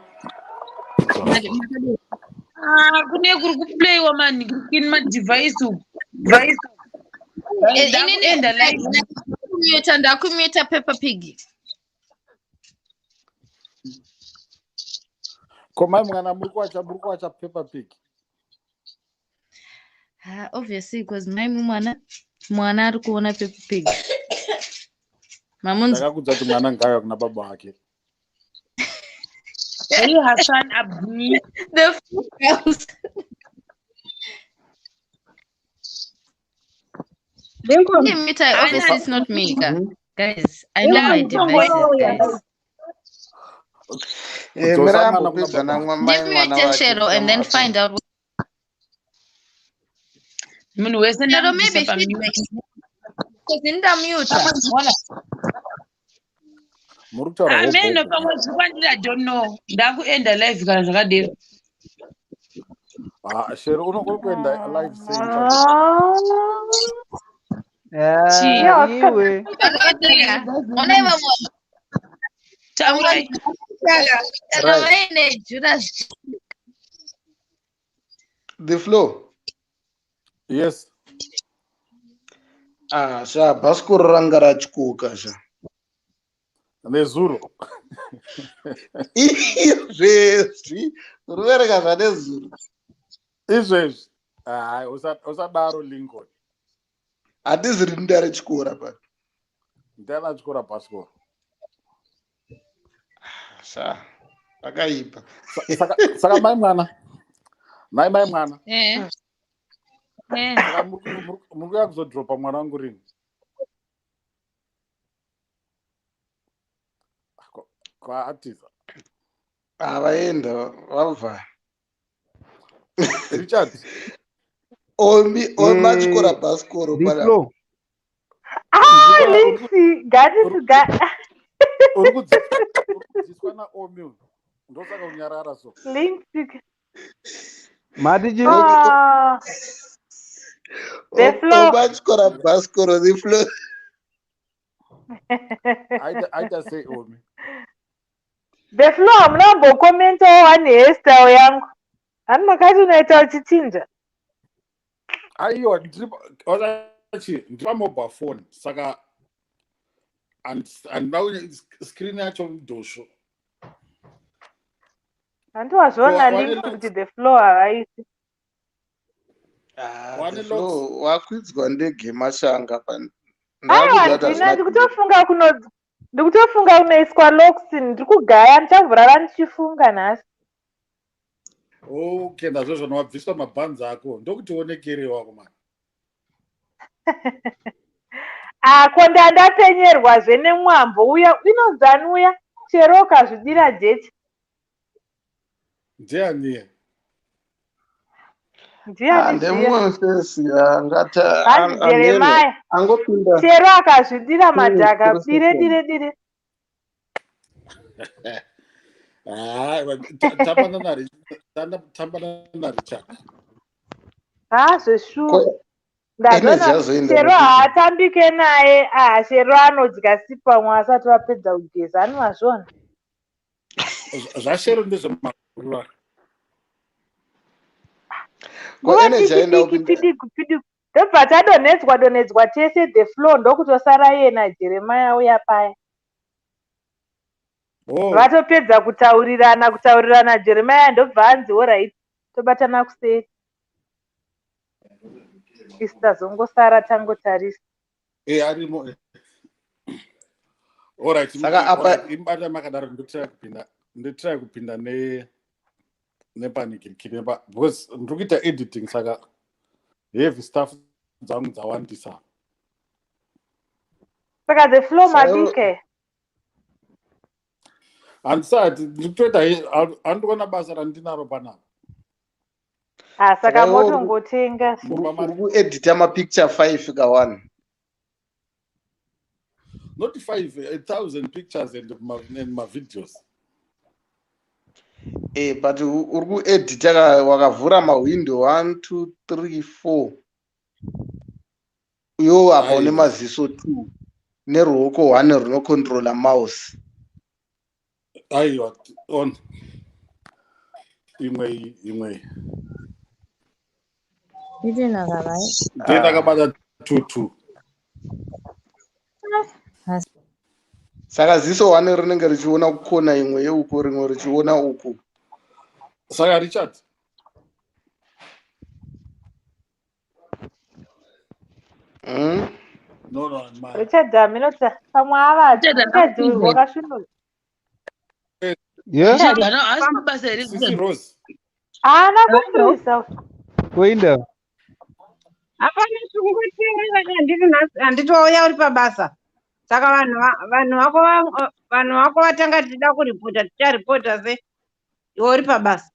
Ah, kune kuri kuplayiwa manhikini madhivhaisi uku. Ndakuenda live. Ndakumute, ndakumute Peppa Pig. Ko mai mwana muri kuwacha muri kuwacha Peppa Pig. Ah, obviously because mai mwana mwana ari kuona Peppa Pig. Mamunzi Ndakakudza kuti mwana ngauya kuna baba wake. Hey Hassan Abdi. The house. Lincoln. Mute, obviously it's not me, guys. I know my devices, guys. Eh, Kudzosa mira mwana kuna ambopedza baba namwa wake. mai mwana Ndimute wake Shero and then kuti find out. Munhu wese Shero, ndamubvisa maybe pamute. feedback. Because ndamuta. Wala. Muri kutaura Ameno hogogo. pamwe zvikwandiri I don't know. Ndakuenda live kana zvakadero. Ah, Shero uno uri kuenda live sei Richard? Chii. Ah, iwe Ona iva mwana. Taurai. Kana Right. vaine Judas. The floor. Yes. Ah, sha bhasikoro ranga ratyoka sha. Nezuro. Izvezvi ruvereka zvanezuro. Izvezvi. Hayi, usadaro Lincoln. Handizi rini ndarityora pa. Ndiani atyora bhasikoro? Sha pakaipa. Saka saka mai mwana. Mai mai mwana. Eh. Eh. Saka muri kuya kuzodropa mwana wangu rini? Kwaatiza. Ah, vaenda vabva. Richard. Omi omi atyora Eh, bhasikoro the panapa. floor. Ah, Lindsay, ngatisi Uri kudzidziswa naOmi uyu. Ndosaka kunyarara so. Lindsay. Mati chi Ah, the floor. Omi atyora bhasikoro the floor. Aita aita sei Omi? The floor hamuna kumbokomentawo one hairstyle yangu. Hani makati unoita uchichinja. Aiwa, ndiri wachi ndiri pamobile phone saka handina screen yacho mudhosvo. Handi wazviona Ko wane Lindsay locks? kuti the floor havaisi. Ah, Wane the locks? floor wakwidzwa ndege mashanga pa. Aiwa Ndakuziva kuti handina hazvina ndikutofunga kuno ndikutofunga kunoiswa locks ndiri kugaya ndichamborara ndichifunga nhasi. Okay, ndazvo zvona wabviswa mabhanzi ako ndokuti onekere wako mani. Ako ndandapenyerwazve nemwambo uya inonzani uya chero ukazvidira jecha Ndiani iye? Ah, ndiani zviya ndemumwe mufesi angati hanzi amene Jeremaya angopinda chero akazvidira madhaka 2 3 dire seconds. dire dire. Hayi, tambana tambana naRichard. Ha zveshuwa Ko ndazona energy yazoenda chero kupi? haatambike naye ah chero anodya sipamwe asati vapedza kugeza ani mazviona. ZvaShero ndezvemaruva. Ko Nguva energy diki yaenda diki kupinda pidigu pidigu ndobva tadonhedzwa donhedzwa tese the floor ndokutosara iye naJeremaya uya paya. Oh, Vatopedza kutaurirana kutaurirana Jeremaya ndobva anzi alright tobatana kuseri. Isu tazongosara tangotarisa. Arimo. Alright. Saka apa- Alright, imubata makadaro, ndotry kupinda ne nepanikirikiri because ndiri kuita editing, saka heavy stuff dzangu dzawandisa. Saka The Flow, Saka mabike. Handisati, ndiri kutoita, handikuona basa randinaro panapa. Ah, saka Saka iwe motongotenga. uri kuedita mapicture 5 ka1. Not five, 1,000 pictures and mavideos. But uri kuedita ka, wakavhura mahwindo 1 2 3 4, iwo apa une Aiwa. maziso 2 neruoko 1 runocontrola mouse. Aiwa, on imwe iyi, imwe iyi. Itinaka vai. Ndiye ndakabata two two. Saka ziso 1 rinenge richiona kukona imwe yeuko, rimwe richiona uku. Saka Richard, No, ma Richard aminota pamwe avati. Richard Richard akapinda. wakasvinura. Yeah? Richard haasi mabasa here? Sisi Richard? Rose. Haana kufriza. Kuinda. Hapana, tingoteerera. Handiti nhasi, handiti wauya uri pabasa? Saka vanhu vako vatanga tichida kuripota, ticharipota se iwe uri pabasa.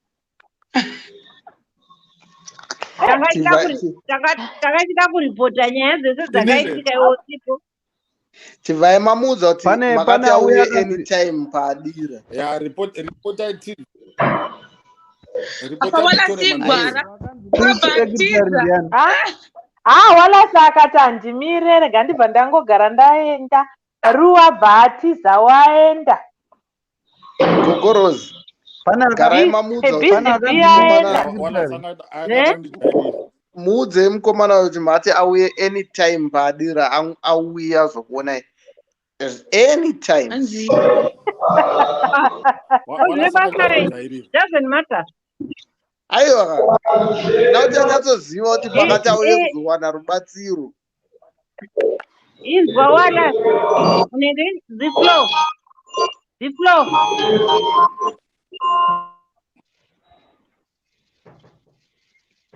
Takachida kuripota nyaya dzese dzakaitika iwe usipo. Chivai mamuudza kuti Pane makati pane auya auye akanzi anytime paadira. Ya, report, reportai TV. Apa Reportai wala titore sigwara. manhero. Team secretary Unobva ndiani? Ha, walasi akati handimire, rega ndibva ndangogara ndaenda. Ruwa bva atiza waenda. Gogoros, Pane garai mamuudza kuti Busy pane bee akanzi aenda. Wallace secretary. Ne? angandijairira. Muudzei mukomana kuti mati auye anytime paadira, auya zokuonai anytime. Anzi Une Wallace basa rei? angandijairira. Doesn't matter. Aiwa, nauti anyatsoziva kuti makati auye kuzowana rubatsiro. Inzwa wala, unenge The Flow, The Flow,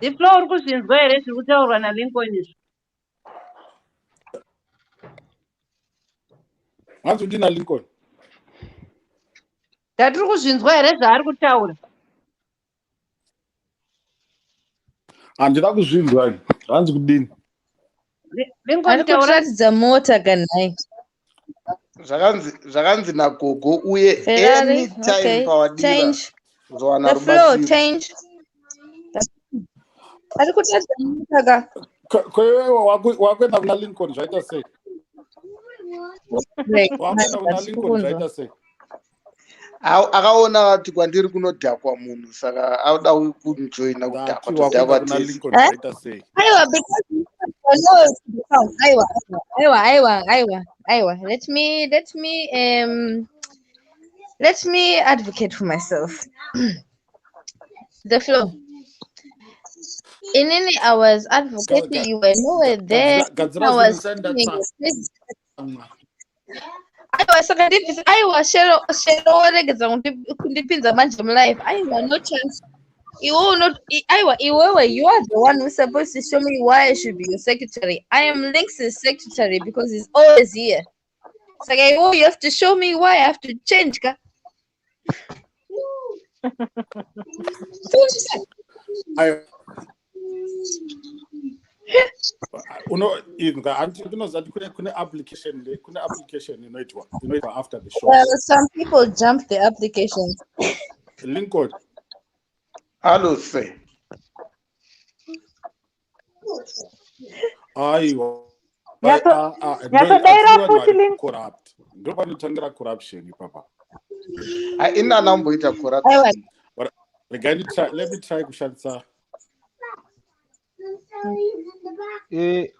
The Flow, uri kuzvinzwa here zviri kutaurwa naLincoln izvi? Hanzi ndina Lincoln. Ndatiri kuzvinzwa here zvaari kutaura? Handina kuzvinzwa. Hanzi kudini? Lincoln, Ari taura. kutiratidza mota kanhai. Zvakanzi nagogo uye Ferrari, anytime okay. pawadira Change. kuzowana The Flow, rubatsiro. change. Ari kutiratidza mota ka. Ko iwewe wakuenda kuna Lincoln zvaita sei? Like, Wakuenda kuna hatisi Lincoln kukunzwa. zvaita sei? Akaona kuti kwandiri kunodhakwa munhu, saka auda kunjoina Ndati kudhakwa, wakuenda todhakwa kuna tese. Lincoln Eh? zvaita sei? Aiwa, because no, aiwa, aiwa, aiwa, aiwa, aiwa. Let me advocate for myself. The Flow. Inini, I was advocating, you were nowhere there. Gadzira I zvinhu was ndisati doing ndatsamwa. Aiwa, saka ndibvise. Aiwa, Shero, Shero, waregedza kundipinza manje mulife. Aiwa, no chance. Iwe aiwa, iwewe, you are the one who's supposed to show me why I should be your secretary. I am Lynx's secretary because he's always here. Saka iwe, you have to show me why I have to change ka. Aiwa, inzwa, handiti ndinoziva kuti kune application inoitwa after the show. Well, some people jump the applications. Lincoln. Hallo sir. Aiwa. Nyatsodaira Hatisi vanhu futi vari Lincoln. corrupt. Ndo panotangira corruption ipapa. Inana amboita corruption. But regai let me try kushandisa.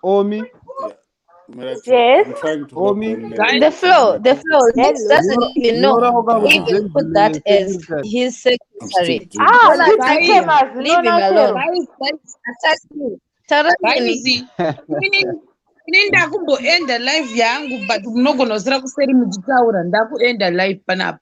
Omi. Yes. I'm trying to log Omi. on The Flow, The Flow. Lynx doesn't even know Nyora he even put that as his I'm still secretary. doing Ah, this. ndibvise Leave him mazino alone. naShero. Guys, guys, attack me. Taura neni. Guys, ini ndakumboenda live yangu, but munogona kusira kuseri muchitaura. Ndakuenda live panapa.